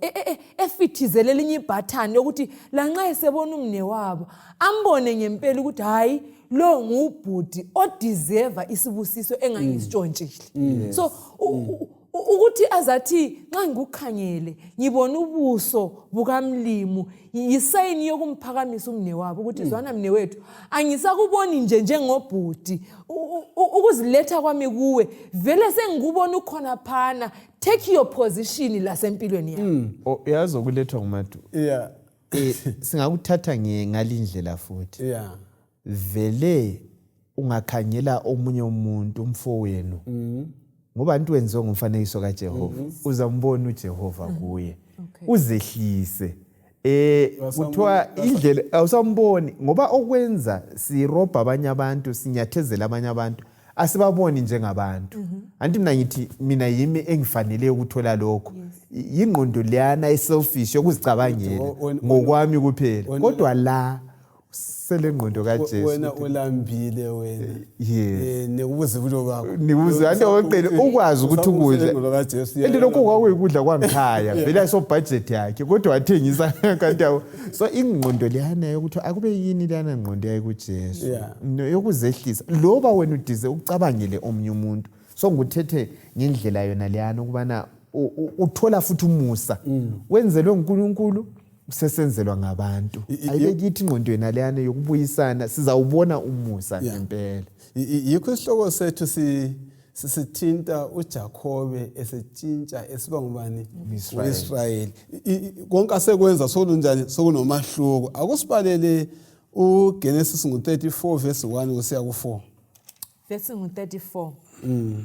efithizele elinye ibhathani yokuthi lanxa esebona umne wabo ambone ngempela ukuthi hayi lo ngubhudi odeserva isibusiso engangisitshontshile. So ukuthi azathi nxa ngikukhangele ngibona ubuso bukamlimu yisayini yokumphakamisa umne wabo ukuthi zwana mne wethu, angisakuboni nje njengobhudi, ukuziletha kwami kuwe vele sengikubona ukhona phana, take your position lasempilweni yami. Uyazi okulethwa nguMadu, singakuthatha ngalindlela futhi. Vele ungakhangela omunye umuntu umfowenu ngoba anti wenziwe ngomfanekiso kaJehova, uzambona uJehova kuye, uzehlise. Kuthiwa indlela awusamboni ngoba okwenza sirobha abanye abantu, sinyathezela abanye abantu, asibaboni njengabantu. Anti mina ngithi mina yimi engifanele ukuthola lokho, yingqondo leyana eselfish yokuzicabangela ngokwami kuphela, kodwa la selengqondo kaJesu. Wena ulambile wena. Nekubuzibulo bakho. Nikubuze anti oqele ukwazi ukuthi ukudla. kaJesu. Ende lokho kwakuyikudla kwangikhaya vele ayiso budget yakhe, kodwa wathengisa kanti yawo. So ingqondo leyana yokuthi akube yini leyana ngqondo yayikuJesu yokuzehlisa, loba wena udize ucabangele omunye umuntu. So nguthethe ngendlela yona leyana ukubana uthola futhi umusa wenzelwe nguNkulunkulu, usesenzelwa ngabantu. Ayibe kithi ingqondo yona leyana yokubuyisana, sizawubona umusa ngempela. Yikho isihloko sethu sithinta uJakobe esetshintsha esiba ngubani? U-Israyeli. Konke asekwenza sokunjani, sokunomahluko. Akusibalele uGenesis ngu-34 verse 1 kusiya ku-4. Verse ngu-34.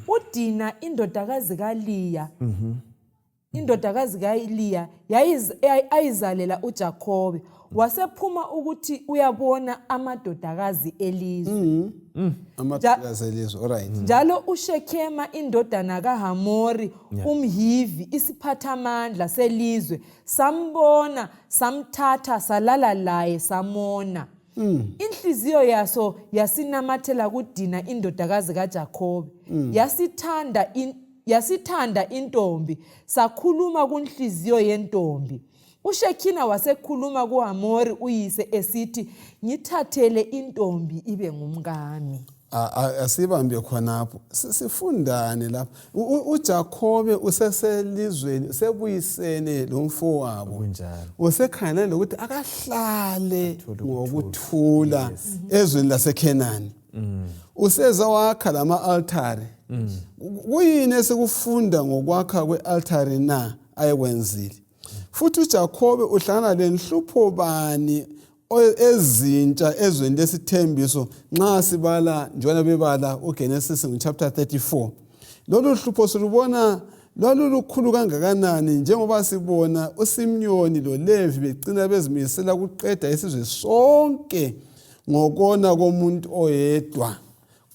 UDina indodakazi kaLiya, indodakazi kaEliya ayizalela uJakobe, wasephuma ukuthi uyabona amadodakazi elizwe. Amadodakazi elizwe, alright. Njalo uShekema indodana kaHamori umHivi, isiphathamandla selizwe, sambona, samthatha, salala laye, samona. Inhliziyo yaso yasinamathela kuDina indodakazi kaJakobe, yasithanda intombi, sakhuluma kunhliziyo yentombi. UShekina wasekhuluma kuHamori uyise esithi, ngithathele intombi ibe ngumkami. Asibambe khonapho, sifundane lapho. UJakobe useselizweni, usebuyisene lomfowabo. Kunjalo. Usekhangelane lokuthi akahlale ngokuthula ezweni laseKhenani. Useze wakha lama-altare. Kuyini esikufunda ngokwakha kwe-altare na ayekwenzile? Futhi uJakobe uhlangana lenhlupho bani ezintsha ezweni lesithembiso nxa sibala njengoba bebala uGenesis chapter 34? Lolu hlupho silubona lwalulukhulu kangakanani njengoba sibona uSimyoni loLevi begcina bezimisela ukuqeda isizwe sonke ngokona komuntu oyedwa?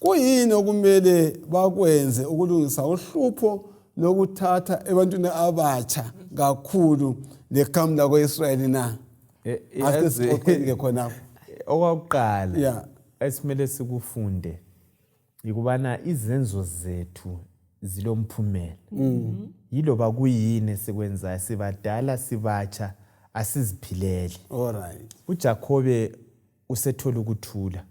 Kuyini okumele bakwenze ukulungisa uhlupho lokuthatha ebantwini abatsha kakhulu lekhamu lako-Israyeli na? Ake sixoxeni-ke khonapho. Okwakuqala esimele sikufunde yikubana izenzo zethu zilomphumela. Yiloba kuyini esikwenzayo, sibadala sibatsha, asiziphilele. Alright. UJakhobe usethola ukuthula.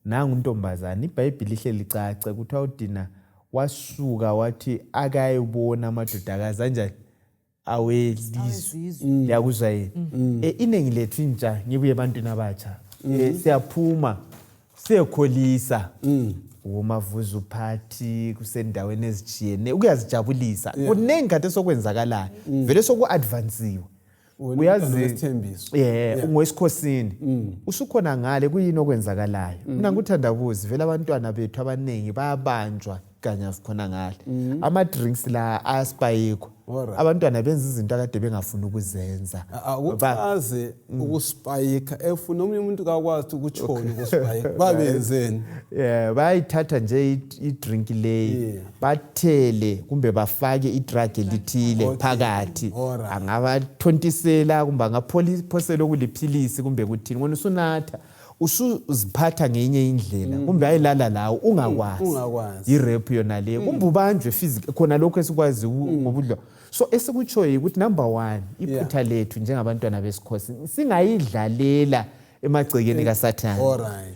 Nangu untombazana, iBhayibhili lihle licace, kuthiwa uDina wasuka wathi akayibona amadodakazi anjani awelizwe. Liyakuzwa yini? Iningi lethu intsha, ngibuye ebantwini abatsha, siyaphuma siyekholisa womavuzu party, kusendaweni ezitshiyeneyo ukuyazijabulisa. Kuningi kade sokwenzakalayo, vele soku-advansiwe. Uyazi wesithembiso. Yeah, ungowesikhosini, usukhona ngale, kuyini okwenzakalayo? Mina ngikuthandabuzi vele, abantwana bethu abaningi bayabanjwa kanye khona ngale, ama-drinks la ayaspayikwa. Abantwana benza izinto akade bengafuni ukuzenza. Akuchaze ukuspayika, efuna omunye umuntu kakwazi ukutshona ukuspayika, babenzeni? Yeah, bayayithatha nje i-drink leyi, bathele kumbe bafake i-drug elithile phakathi. Angabathontisela kumbe angaphosela okuliphilisi kumbe kuthini, wena usunatha, usuziphatha ngenye indlela, kumbe ayilala lawo ungakwazi. Ungakwazi. I-rape yona leyo, kumbe ubanjwe physical, khona lokho esikwazi ngobudlwa. So esikutshoyo ukuthi number one, iphutha lethu njengabantwana besikhosi, singayidlalela emagcekeni kaSathane.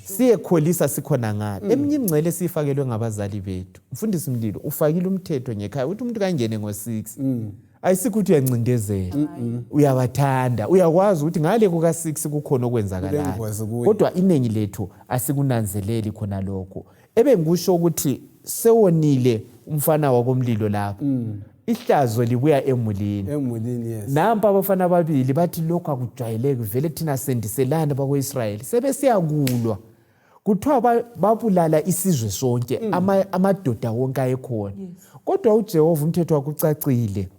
Siyekholisa sikhona ngale. Eminye imingcele esiyifakelwe ngabazali bethu, mfundisi Mlilo ufakile umthetho ngekhaya ukuthi umuntu kangene ngo-6. Ayisikho ukuthi uyancindezela, uyabathanda, uyakwazi ukuthi ngale kuka-6 kukhona okwenzakalayo. Kulengozi kuye. Kodwa iningi lethu asikunanzeleli khona lokho. Ebengikusho ukuthi sewonile umfana wakomlilo lapho, ihlazo libuya emulini. Emulini, yes. Nampa abafana ababili bathi lokhu akujwayeleki vele, thina sendiselani bako-Israyeli, sebesiyakulwa. Kuthiwa babulala isizwe sonke, amadoda wonke ayekhona. Kodwa uJehova umthetho wakhe ucacile,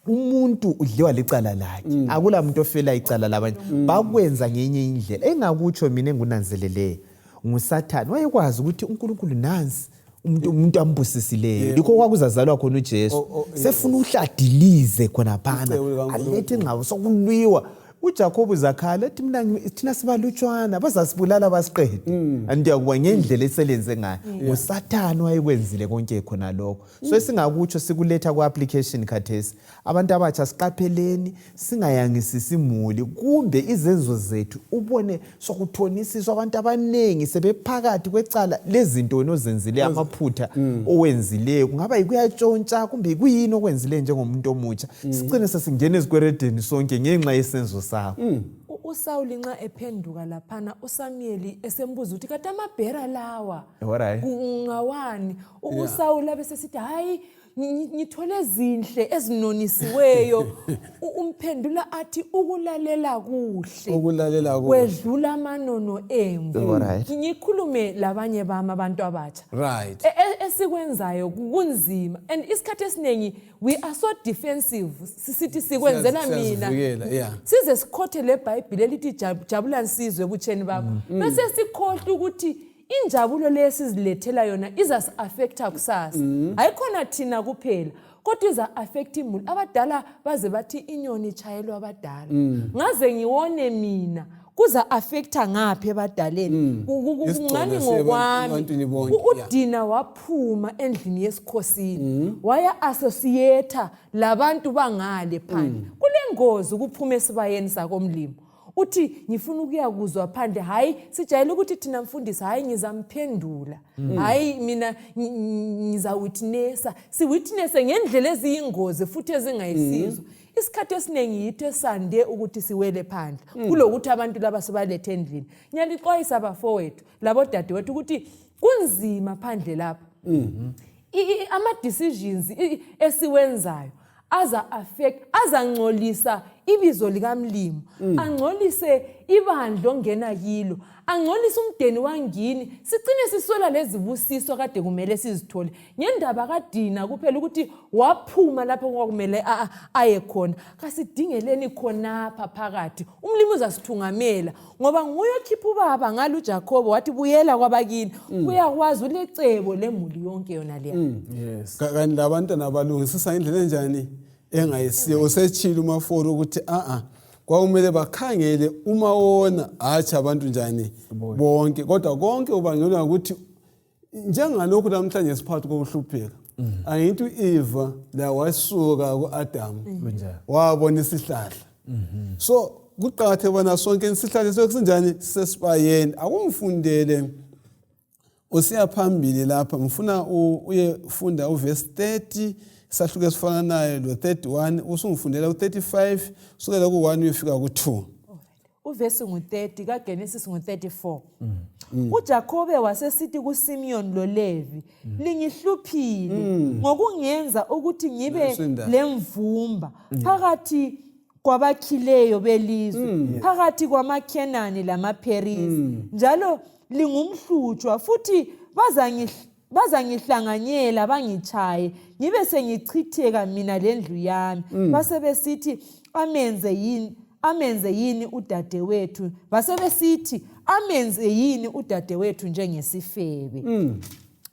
umuntu udliwa licala lakhe, akula muntu ofela icala labanye. Bakwenza ngenye indlela engakutsho mina engunanzeleleyo nguSathane, wayekwazi ukuthi uNkulunkulu nansi umuntu ambusisileyo, yikho kwakuzazalwa khona uJesu. Sefuna uhladilize khonaphana. Icebo likaNkulunkulu. Alethe ingxabo, sokulwiwa. UJakobe uzakhala ethi mina thina sibalutshwana, bazasibulala basiqede. Anti yakuba ngendlela eselenze ngayo, nguSathane wayekwenzile konke khona lokho. So esingakutsho sikuletha ku-application khathesi, abantu abatsha, siqapheleni singayangisisi imuli kumbe izenzo zethu, ubone sokuthonisiswa abantu abaningi sebephakathi kwecala lezinto wena ozenzileyo, amaphutha owenzileyo, kungaba yikuyatshontsha kumbe kuyini okwenzileyo njengomuntu omutsha, sicine sesingena ezikweredeni sonke ngenxa yesenzo sakho. USawuli nxa ephenduka laphana, uSamuyeli esembuza ukuthi kade amabhera lawa ngawani, uSawuli abesesithi, "Hayi, ngithole zinhle ezinonisiweyo." Umphendula athi ukulalela kuhle Ukulalela kuhle. Kwedlula amanono emvu. Ngikhulume labanye bami abantu abatsha. Esikwenzayo kunzima, and isikhathi esiningi we are so defensive, sisithi sikwenzela mina. Siyazivikela, yeah. Size sikhothe le Bhayibhili elithi jabula nsizwe ebutsheni bakho, bese sikhohlwa ukuthi injabulo le esizilethela yona izasi-affecta kusasa. Hayikhona thina kuphela, kodwa iza-affecta imuli. Abadala baze bathi inyoni itshayelwa abadala. Ngaze ngiwone mina kuza-affecta ngaphi ebadaleni. Isigqoko Kungani siye ngokwami ebantwini bonke, yeah. UDina waphuma endlini yesikhosini, waya associata labantu bangale phandle. Kule ngozi ukuphuma esibayeni sakomlimo. Uthi ngifuna ukuyakuzwa phandle. Hayi, sijayele ukuthi thina mfundisi, hayi ngizamphendula, hayi mina ngizawitnessa. Siwitnesse ngendlela eziyingozi futhi ezingayisizo. Isikhathi esiningi yithi esande ukuthi siwele phandle kulokuthi abantu laba sibalethe endlini. Ngiyalixwayisa bafowethu labodadewethu ukuthi kunzima phandle lapha. Ama-decisions esiwenzayo aza affect, azangcolisa ibizo likaMlimo, angcolise ibandla ongena kilo, angcolise umdeni wangini, sicine siswela lezibusiso kade kumele sizithole ngendaba kaDina kuphela, ukuthi waphuma lapho kwakumele aye khona. Kasidingeleni khonapha phakathi, umlimi uzasithungamela ngoba nguye okhipha ubaba ngalo uJakhobo wathi buyela kwabakini. Uyakwazi, ulecebo lemuli yonke yona leya. Kanti labantwana balungisisa indlela enjani engayisiyo. Usetshile uMaforo ukuthi a-a kwakumele bakhangele uma wona, hatshi abantu njani bonke, kodwa konke kubangelwa ukuthi njengalokhu namhlanje siphakathi kokuhlupheka. Angithi u-Eva la wasuka ku-Adamu wabona isihlahla, so kuqakatheke bona sonke isihlahla sokusinjani sesibayeni. Akungifundele usiya phambili lapha, ngifuna uyefunda uvesi 30 sahluko esifananayo lo 31, usungifundela u-35 sukela ku-1 uyefika ku-2. Uvesi ngu-30 kaGenesis ngu-34. UJakobe wasesithi kuSimiyoni loLevi, lingihluphile ngokungenza ukuthi ngibe Nanso indaba. lemvumba phakathi kwabakhileyo belizwe, phakathi kwamaKhenani lamaPherisi, njalo lingumhlutshwa futhi bazangihlanganyela bangitshaye, ngibe sengichitheka mina lendlu yami. Basebesithi amenze yini, amenze yini udadewethu, basebesithi amenze yini udadewethu njengesifebe?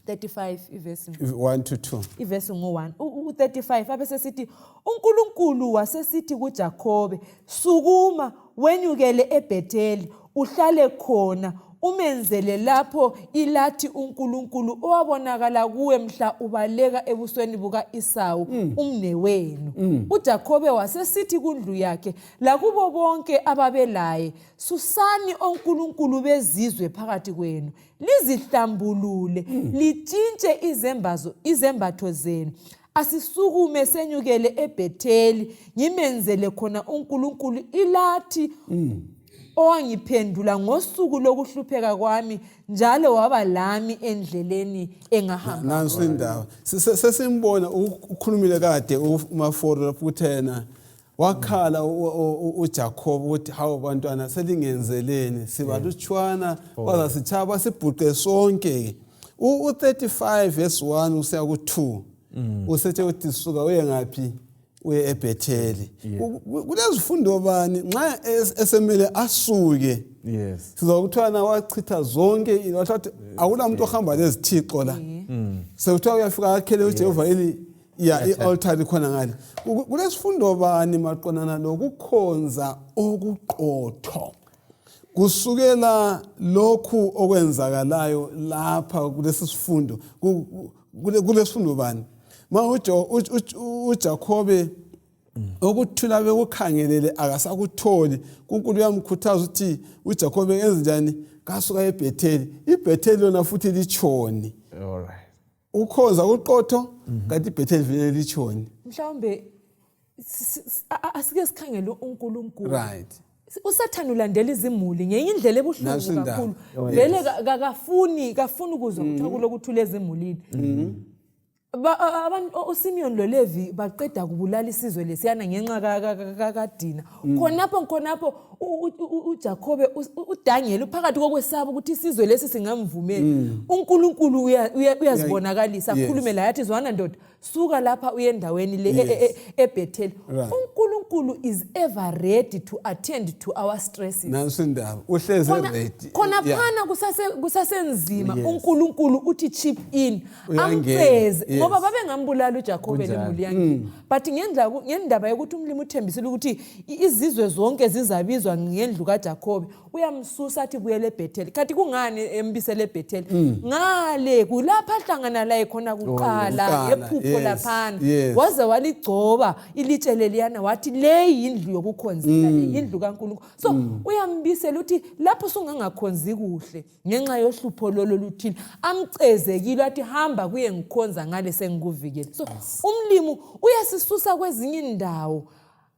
35 ivesi. 1 to 2. Ivesi ngu-1, u-35 abesesithi uNkulunkulu wasesithi kuJakhobe, sukuma wenyukele eBhetheli, uhlale khona, umenzele lapho ilathi uNkulunkulu owabonakala kuwe mhla ubaleka ebusweni buka-Isawu umnewenu. UJakhobe wasesithi kundlu yakhe lakubo bonke ababelaye, susani onkulunkulu bezizwe phakathi kwenu, lizihlambulule, litshintshe izembatho zenu. Asisukume senyukele eBhetheli, ngimenzele khona uNkulunkulu ilathi owangiphendula ngosuku lokuhlupheka kwami, njalo waba lami endleleni engahamba. Nanso indaba. Sesimbona ukhulumile kade uMaforo lapho ukuthi yena wakhala uJacob ukuthi hawu bantwana, selingenzeleni, sibalutshwana, bazasitshaya basibhuqe sonke. U-35 verse 1 usiya ku-2 usethe uthi suka uye ngaphi? Uye eBhetheli. Kulezifundo bani nxa esemele asuke? Sizwa kuthiwa na wachitha zonke, wathi akula muntu ohamba lezithixo la. Sekuthiwa uyafika akhele uJehova ini ya i-altar khona ngale. Kulesifundo bani maqondana lokukhonza okuqotho kusukela lokhu okwenzakalayo lapha kulesi sifundo? Kulesifundo bani ma uJakhobe ukuthula bekukhangelele akasakutholi? Kunkulu uyamkhuthaza ukuthi uJakhobe enze njani? Kasuka eBhetheli. IBhetheli lona futhi litshoni? All right. Ukhonza uqotho, kanti iBhetheli vele litshoni? Mhlawumbe asike sikhangele uNkulunkulu. Usathane ulandela izimuli ngenye indlela ebuhlungu Nanso indaba. kakhulu. Vele kafuni ukuzwa kuthiwa kulokuthula ezimulini. Abantu uSimeon loLevi baqeda kubulala isizwe lesiyana ngenxa kaDina. Khonapho uJakobe, uDaniel uphakathi kokwesaba ukuthi isizwe lesi singamvumeli. UNkulunkulu uyazibonakalisa, akhulume laye athi, zwana ndoda, suka lapha uye endaweni le eBhetheli. UNkulunkulu is ever ready to attend to our stresses. Nanso indaba, uhlezi ready. Khona phana kusasenzima, uNkulunkulu uthi chip in, Uyangena. amceze. Ngoba babengambulala uJakobe lemuli yakhe. But ngendaba yokuthi umlimi uthembisile ukuthi izizwe zonke zizabizwa ngendlu kaJakobe, uyamsusa athi buyele eBhetheli. Kanti kungani embisele eBhetheli? Ngale kulapha ahlangana laye khona kuqala Kuqala, ngephupho laphana. Waze waligcoba ilitshe leliyana wathi le yindlu yokukhonzela, le yindlu kaNkulunkulu. So uyambisela uthi lapho sungangakhonzi kuhle ngenxa yohlupho lolo luthile, amcezekile athi hamba kuye ngikhonza ngale sengikuvikele. So umlimi uyasisusa kwezinye indawo.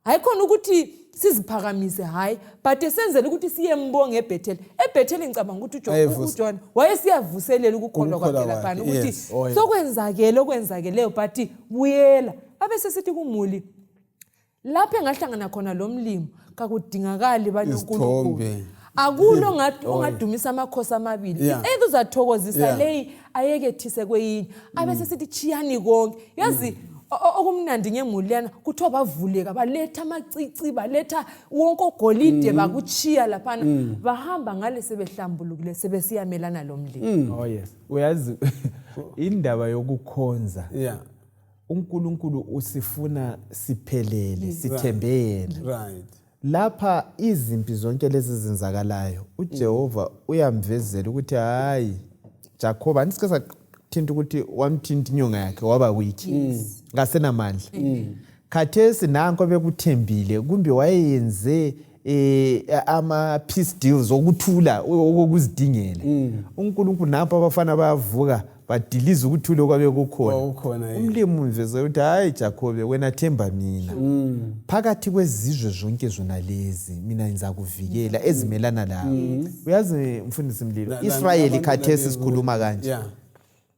Hayi khona ukuthi siziphakamise, hayi, but esenzela ukuthi siyembonga eBhetheli. EBhetheli ngicabanga ukuthi uJohn wayesiyavuselela ukukholwa Ukukholwa kwakhe laphana kwakhe, ukuthi sokwenzakele okwenzakeleyo, but buyela. Abe sesithi kumuli lapho engahlangana khona lo mlimi kakudingakali banoNkulunkulu. Izithombe. Akulo ongadumisa amakhosi amabili. Either uzathokozisa leyi ayekethise kweyinye. Abe sesithi chiyani konke. Yazi okumnandi ngemuli lana kuthiwa bavuleka baletha amacici, baletha wonke ogolide, bakuchiya laphana, bahamba ngale sebehlambulukile sebesiyamelana lo mlimi. Oh yes, uyazi indaba yokukhonza, uNkulunkulu usifuna siphelele, sithembe yena. Lapha izimpi zonke lezi zenzakalayo, uJehova uyamvezela ukuthi hayi Jacob, andisike sathinta ukuthi wamthinta inyonga yakhe waba weak, ngasenamandla. Khathesi nanko bekuthembile kumbe wayeyenze ama peace deals okuthula okuzidingela. uNkulunkulu napho abafana bayavuka badiliza ukuthula okwabe kukhona. Kwakukhona, yeah. Umlimi umveze ukuthi hayi Jacobe, wena themba mina. Phakathi kwezizwe zonke zona lezi mina ngizakuvikela ezimelana lawe. Uyazi mfundisi Mlilo, Israel abantu khathesi sikhuluma kanje.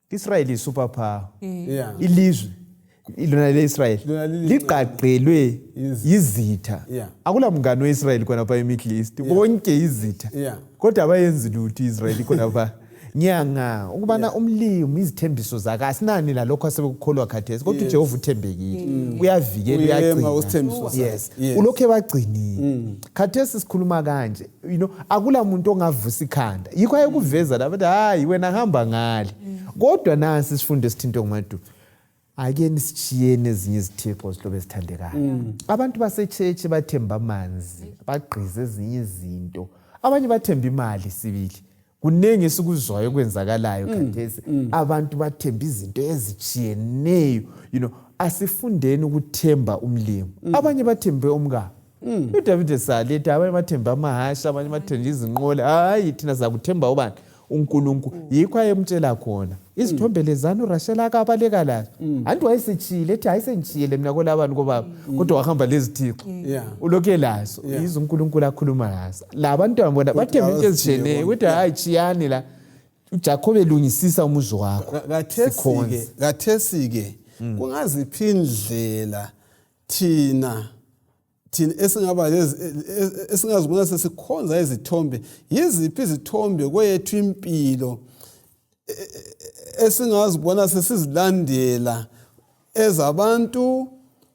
Israel is super power. Ilizwe lona le-Israel Lona ligqagqelwe Yizitha. yizitha. Akula mngani we-Israel khonapha e-Middle East, bonke yizitha. Kodwa abayenzi lutho i-Israel khonapha. Ngiyanga ukubana umlimi izithembiso zakhe asinani lalokho asebekukholwa khathesi, kodwa uJehova uthembekile, uyavikela, Uyema uyagcina. usithembiso sakhe. Yes. Ulokhu ebagcinile. Khathesi sikhuluma kanje, akula muntu ongavusa ikhanda. Yikho ayekuveza lapha ukuthi hayi wena hamba ngale. Kodwa nasi isifundo esithintwe nguMadu. Ake nisitshiyeni ezinye izithixo zihlobo ezithandekayo. Abantu basechechi bathemba amanzi, bagqize ezinye izinto. Abanye bathemba imali sibili. Kuningi esikuzwayo okwenzakalayo khathesi. Abantu bathemba izinto ezitshiyeneyo. Asifundeni ukuthemba umlimi. Abanye bathembe umkabo. uDavide saletha, abanye bathemba amahasha, abanye bathemba izinqola. Hayi, thina sakuthemba ubani? uNkulunkulu. Yikho ayemtshela khona. Izithombe lezana uRashel akabaleka lazo. Anti wayesechiyile, ethi hayi sengitshiyele mina kolabani kobaba. Kodwa wahamba lezithixo. Ulokhu elazo. Yizo uNkulunkulu akhuluma ngazo. Labantwana bona Kodwa bathemba into awazitshiye ezitshiyeneyo. bonke. Kodwa hayi tshiyani la. uJakobe elungisisa umuzi wakho. Sikhonze. Kathesi-ke kungaziphi indlela thina esingaba lezi, esingazibona sesikhonza izithombe? Yiziphi izithombe kweyethu impilo esingazibona sesizilandela, ezabantu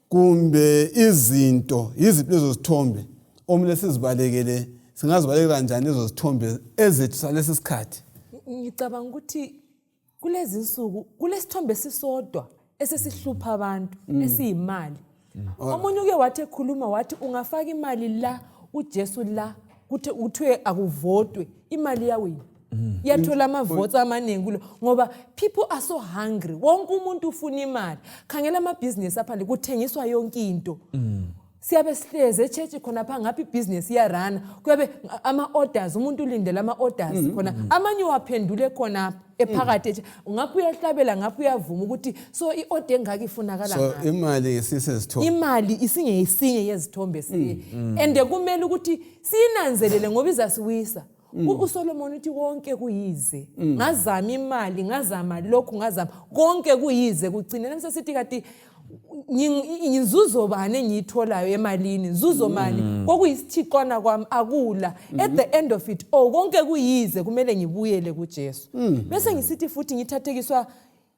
kumbe izinto? Yiziphi lezo zithombe okumele sizibalekele? Singazibalekela kanjani lezo zithombe ezethu salesi sikhathi? Ngicabanga ukuthi kulezi nsuku kulesithombe sisodwa esesihlupha abantu, esiyimali. Omunye uke wathi ekhuluma wathi ungafaka imali la uJesu la kuthiwe akuvotwe, imali yawina. Iyathola ama-votes amaningi kulo, ngoba people are so hungry. Wonke umuntu ufuna imali. Khangela amabhizinesi aphandle, kuthengiswa yonke into. Siyabe sihlezi echechi khonapha, ngapha ibhizinesi iyarana, kuyabe ama-orders, umuntu ulindele ama-orders khona, amanye uwaphendule khonapha ephakathi ngapha uyahlabela, ngapha uyavuma ukuthi so i-order engaka ifunakala So ngapha. imali ngesisezithombe. Imali isingeyisinye yezithombe siye, and kumele ukuthi siyinanzelele ngoba izasiwisa. uSolomon uthi konke kuyize. Ngazama imali, ngazama lokhu, ngazama konke kuyize. Kugcine nami sesithi kati nginzuzo bani engiyitholayo emalini, nzuzo mani kokuyisithixwana kwami akula. At the end of it all konke kuyize, kumele ngibuyele kuJesu. Bese ngisithi futhi ngithathekiswa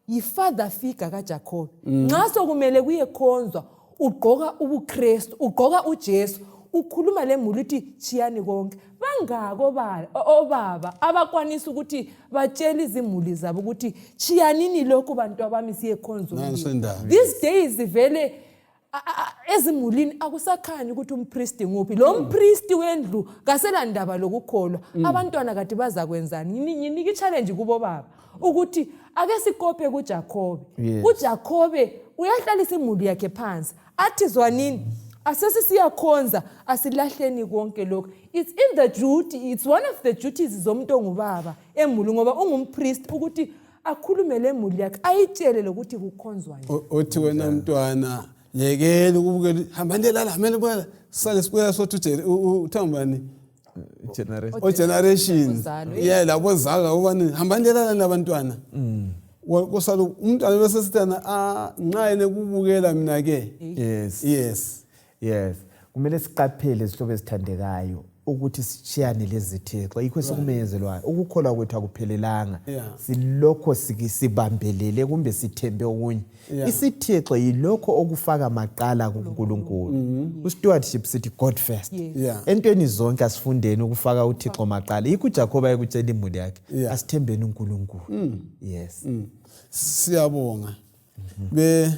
yi-father figure kaJacob. Nxa sokumele kuyekhonzwa, ugqoka ubuKristu, ugqoka uJesu, ukhuluma lemuli uthi chiyani konke. Bangaki obaba abakwanisa ukuthi batshele izimuli zabo ukuthi tshiyanini lokhu bantu abami siyekhonza Nanso uMlimu. indaba. These days vele ezimulini akusakhanyi ukuthi umpristi nguphi lo mpristi wendlu kaselandaba lokukholwa. Abantwana kade bazakwenzani? Nginika i-challenge kubo baba ukuthi ake sikope kuJakobe. UJakobe uyahlalisa imuli yakhe phansi athi zwanini, asesisiyakhonza, asilahleni konke lokhu. It's in the duty, it's one of the duties zomuntu ongubaba emuli, ngoba ungumpriest, ukuthi akhulume lemuli yakhe, ayitshele lokuthi kukhonzwa njani. Othi wena mntwana yekela ukubukela, hambani lelala, hambani bukela, sale sibukela sothi uthiwa ngubani? Generation. O-generation. Ozalo. Yeah, labo zalo labo bani, hambani lelala nabantwana. Kusala umntwana bese sithana, ah, nxa yena kubukela mina ke. Yes. Yes, kumele siqaphele izihlobo ezithandekayo ukuthi sitshiyane lezithixo, yikho esikumenyezelwayo. Ukukholwa kwethu akuphelelanga, silokho sibambelele kumbe sithembe okunye. Isithixo yilokho okufaka maqala kuNkulunkulu. Ku-stewardship sithi God first. Entweni zonke asifundeni ukufaka uThixo maqala. Yikho uJakobe ayekutshela imuli yakhe, asithembeni uNkulunkulu. Yes. Siyabonga. Be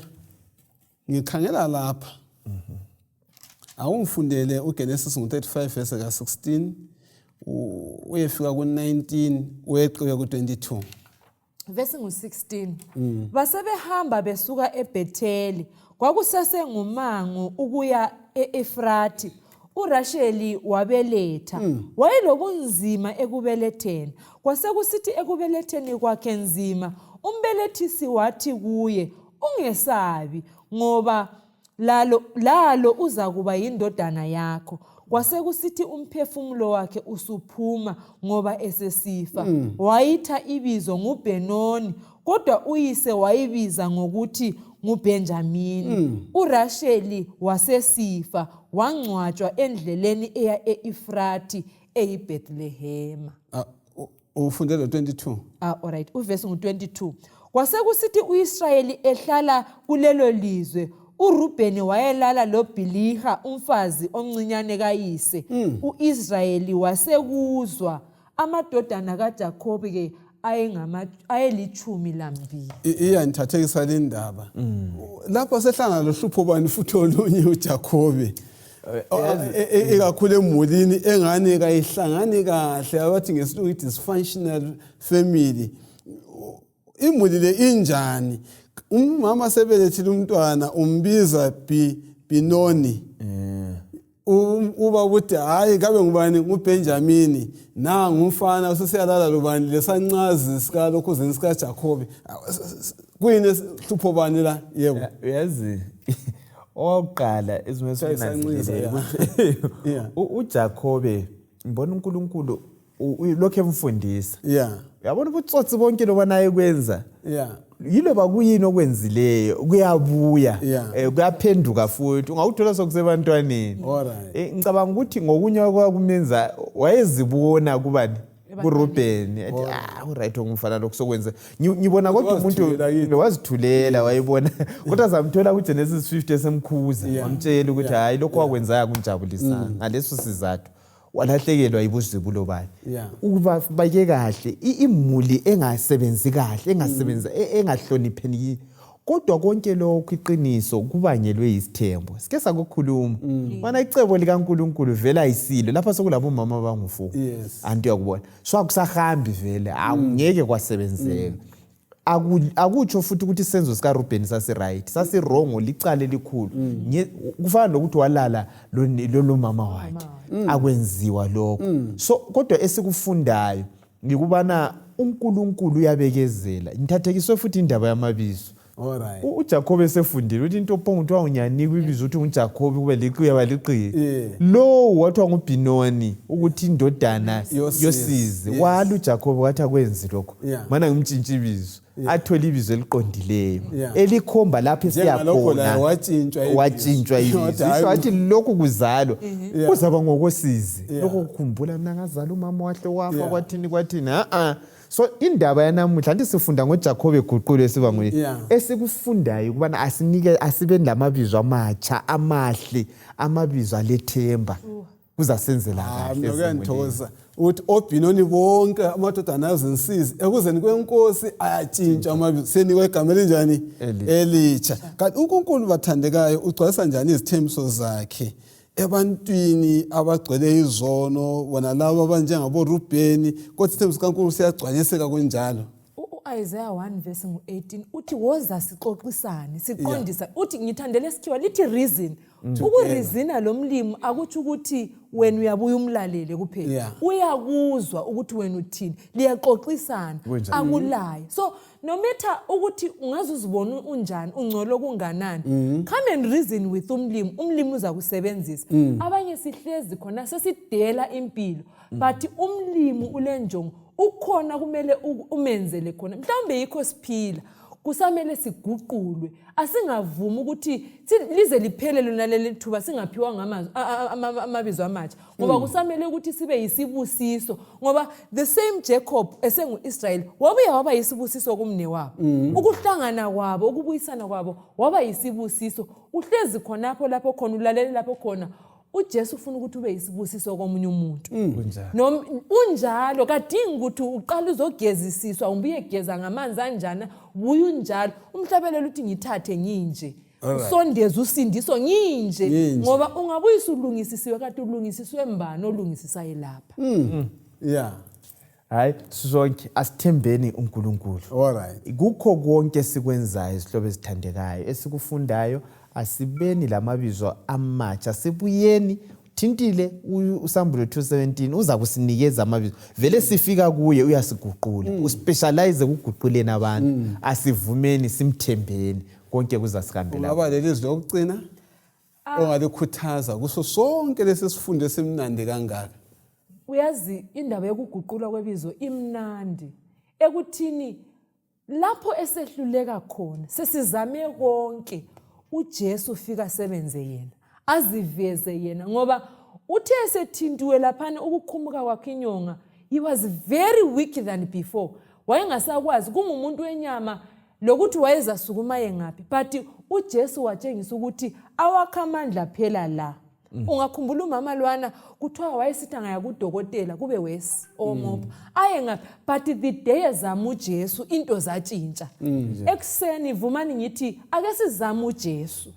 ngikhangela lapha. Awungifundele uGenesis ngo-35 verse ka-16 uyefika ku-19 weqe ku-22. Vesi ngu-16. Basebehamba besuka eBhetheli, kwakusesengumango ukuya e-Efrathi. uRasheli wabeletha, wayelobunzima ekubeletheni. Kwasekusithi ekubeletheni kwakhe nzima, umbelethisi wathi kuye, ungesabi, ngoba lalo uzakuba yindodana yakho. Kwasekusithi umphefumulo wakhe usuphuma ngoba esesifa, wayitha ibizo nguBenoni, kodwa uyise wayibiza ngokuthi nguBenjamini. uRasheli wasesifa, wangcwatshwa endleleni eya e-Efrathi eyiBethlehema. Ah, ufunde lo 22. Ah, alright, uvesi ngu-22. Kwasekusithi uIsrayeli ehlala kulelo lizwe, uRubheni wayelala loBhiliha umfazi omncinyane kayise. UIsrayeli wasekuzwa. Amadodana kaJakobe ke ayelitshumi lambili. Iyangithathekisa le ndaba. Lapho sehlangana lohlupho bani futhi olunye uJakobe? Ikakhulu emulini engane kayihlangani kahle, abathi ngesilungu i-dysfunctional family. Imuli le injani? Umama sebelethile umntwana, umbiza Binoni. Uba ukuthi hayi, kabe ngubani? NguBenjamini. Nangu umfana usesiyalala lobani, lesancazi sikalokhuzeni sikaJakobe. Kuyini, hlupho bani la? Yebo. Uyazi, owakuqala Sayisanxiza, uJakobe, ngibona uNkulunkulu lokhu emfundisa. Uyabona ubutsotsi bonke lobana ayekwenza, yiloba kuyini okwenzileyo kuyabuya, kuyaphenduka futhi ungawuthola sokusebantwaneni. Ngicabanga ukuthi ngokunye okwakumenza wayezibona kubani, kuRuben, ethi ah, uright ongumfana lokhu sokwenza. Ngibona kodwa umuntu Wazithulela kithi. Wazithulela, wayibona, kodwa zamthola kuGenesis 50 esemkhuza, wamtshela ukuthi hayi, lokhu wakwenzayo akungijabulisanga. Ngaleso sizathu walahlekelwa yibuzibulo bakhe. Ukuba bake kahle imuli engasebenzi kahle, engasebenzi, engahlonipheni, kodwa konke lokhu iqiniso kubangelwe yisithembo. Sike sakukhuluma mana icebo likaNkulunkulu vele ayisilo lapha sekulabo mama abangu-4. Anti uyakubona, so akusahambi vele, akungeke kwasebenzeka. Akutsho futhi ukuthi isenzo sikaRubhen sasiright, sasiwrong, licala elikhulu. Kufana nokuthi walala lolo mama wakhe, akwenziwa lokho. So kodwa esikufundayo ngikubana uNkulunkulu uyabekezela. Ngithathekiswe futhi indaba yamabizo. UJakobe esefundile ukuthi into ophonga kuthiwa unyanikwa ibizo ukuthi nguJakobe kube liqiya baliqiya. Lowo wathiwa nguBhinoni ukuthi indodana Yosizi. yosizi. Wala uJakobe, wathi akwenzi lokho, mana ngimtshintshe ibizo, athole ibizo eliqondileyo elikhomba lapho Njengalokho laye esiyakhona. Watshintshwa ibizo. Watshintshwa ibizo. Wathi, hayi, Isho wathi lokhu kuzalwa kuzaba ngokosizi, lokhu kukhumbula mina ngazala umama wahle wafa, kwathini kwathini, a-a. So indaba yanamuhla, anti sifunda ngoJakobe eguqulwe esiba nguye, esikufundayo ukubana asinike, asibeni lamabizo amatsha amahle, amabizo alethemba. Kuzasenzela Ah, kahle mina ezimulini. kuyangithokozisa ukuthi obhinoni bonke amadodana azinsizi ekuzeni kwenkosi ayatshintsha amabizo, senikwa igama elinjani? Elitsha. Kanti uNkulunkulu, bathandekayo, ugcwalisa njani izithembiso zakhe ebantwini abagcwele izono, bona labo abanjengaboRubheni? Kodwa isithembiso sikaNkulunkulu siyagcwaliseka kunjalo. U-Isaiah 1 verse ngu-18 uthi, woza sixoxisane, siqondisa. Uthi, ngithandele isikhiwa lithi reason. Ukurizina lo mlimi akutsho ukuthi wena uyabuya umlalele kuphela. Uyakuzwa ukuthi wena uthini, liyaxoxisana. Kunjalo. Akulaye. So no matter ukuthi ungaze uzibone unjani, ungcolo kunganani, come and reason with umlimi, umlimi uza kusebenzisa. Abanye sihlezi khona sesidela impilo, but umlimi ulenjongo, ukhona kumele umenzele khona. Mhlawumbe yikho siphila, kusamele siguqulwe. Asingavumi ukuthi lize liphele lona leli thuba singaphiwanga amabizo amatsha, ngoba kusamele ukuthi sibe yisibusiso, ngoba the same Jacob esengu-Israyeli wabuya waba yisibusiso kumnewabo. Ukuhlangana kwabo, ukubuyisana kwabo, waba yisibusiso. Uhlezi khonapho lapho khona, ulalele lapho khona, uJesu ufuna ukuthi ube yisibusiso komunye umuntu. Kunjalo. Noma unjalo, kadingi ukuthi uqale uzogezisiswa, umbe uyegeza ngamanzi anjana, buya unjalo. Umhlabelelo uthi, ngithathe nginje. Usondeze usindiso nginje. Nginje. Ngoba ungabuyisa ulungisisiwe, kade ulungisiswe mbani olungisisayo lapha? Hayi, sonke asithembeni uNkulunkulu. All right. Kukho konke esikwenzayo, izihlobo ezithandekayo, esikufundayo, asibeni lamabizo amatsha, sibuyeni thintile uSambulo 217 uza kusinikeza amabizo. Vele sifika kuye, uyasiguqula, uspecialize ekuguquleni abantu. Asivumeni, simthembeni, konke kuzasihambela. Ungaba lelizwi lokucina ongalikhuthaza kuso sonke lesi sifundo esimnandi kangaka? Uyazi, indaba yokuguqulwa kwebizo imnandi ekuthini lapho esehluleka khona, sesizame konke, uJesu ufika sebenze yena, aziveze yena, ngoba uthe esethintiwe laphana ukukhumuka kwakhe inyonga, he was very weak than before. Wayengasakwazi, kungumuntu wenyama, lokuthi wayezasukuma yengaphi, but uJesu watshengisa ukuthi awakho amandla phela la. Ungakhumbula umama lwana, kuthiwa wayesithi angaya kudokotela kube wesi omopha, aye ngaphi, but the day ezama uJesu into zatshintsha. Ekuseni vumani ngithi ake sizame uJesu.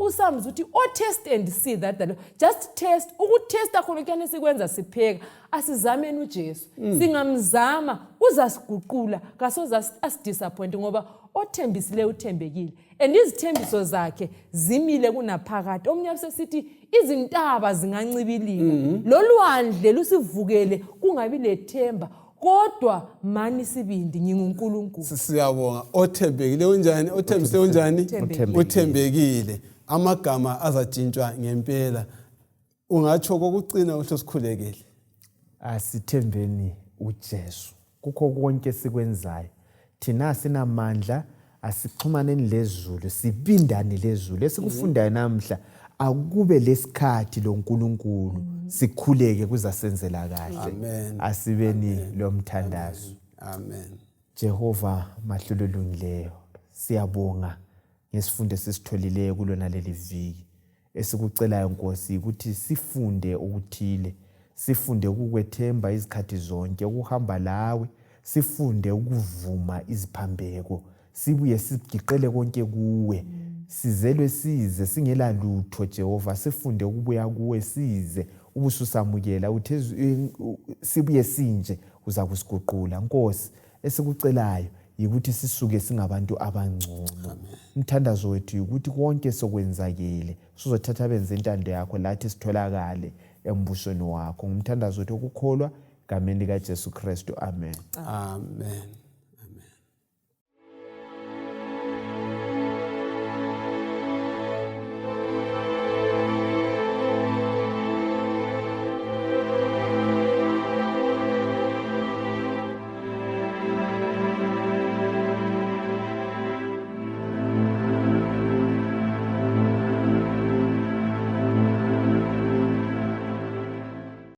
USamzi uthi, "Oh, test and see that the Lord." Just test, ukutesta khona kuyane sikwenza sipheka. Asizameni uJesu. Singamzama uzasiguqula, kasoze asidisappoint, ngoba othembisileyo uthembekile and izithembiso zakhe zimile kunaphakade. Omunye sesithi izintaba zingancibilika, lolwandle lusivukele, kungabi lethemba, kodwa mani sibindi, nginguNkulunkulu. Siyabonga. Othembekile unjani? Othembise unjani? Uthembekile. Uthembekile. Amagama azatshintshwa ngempela. Ungatsho kokucina uhle sikhulekele. Asithembeni uJesu kukho konke esikwenzayo. Thina sinamandla, asixhumaneni lezulu, sibindane lezulu. Esikufundayo namhla, akube lesikhathi loNkulunkulu, sikhuleke, kuzasenzela kahle. Amen. Asibeni lo mthandazo. Amen. Jehova mahlelo olungileyo, siyabonga ngesifundo esisitholileyo kulona leli viki. Esikucelayo Nkosi ukuthi sifunde okuthile, sifunde ukukwethemba izikhathi zonke, ukuhamba lawe, sifunde ukuvuma iziphambeko, sibuye sigiqele konke kuwe. Sizelwe size singela lutho Jehova, sifunde ukubuya kuwe size ubususamukela, uthe sibuye sinje uza kusiguqula. Nkosi, esikucelayo yikuthi sisuke singabantu abangcono. Umthandazo wethu yikuthi konke sokwenzakele sizothatha benze intando yakho, lathi sitholakale embusweni wakho. Ngumthandazo wethu okukholwa, gameni likaJesu Kristu, amen. Amen.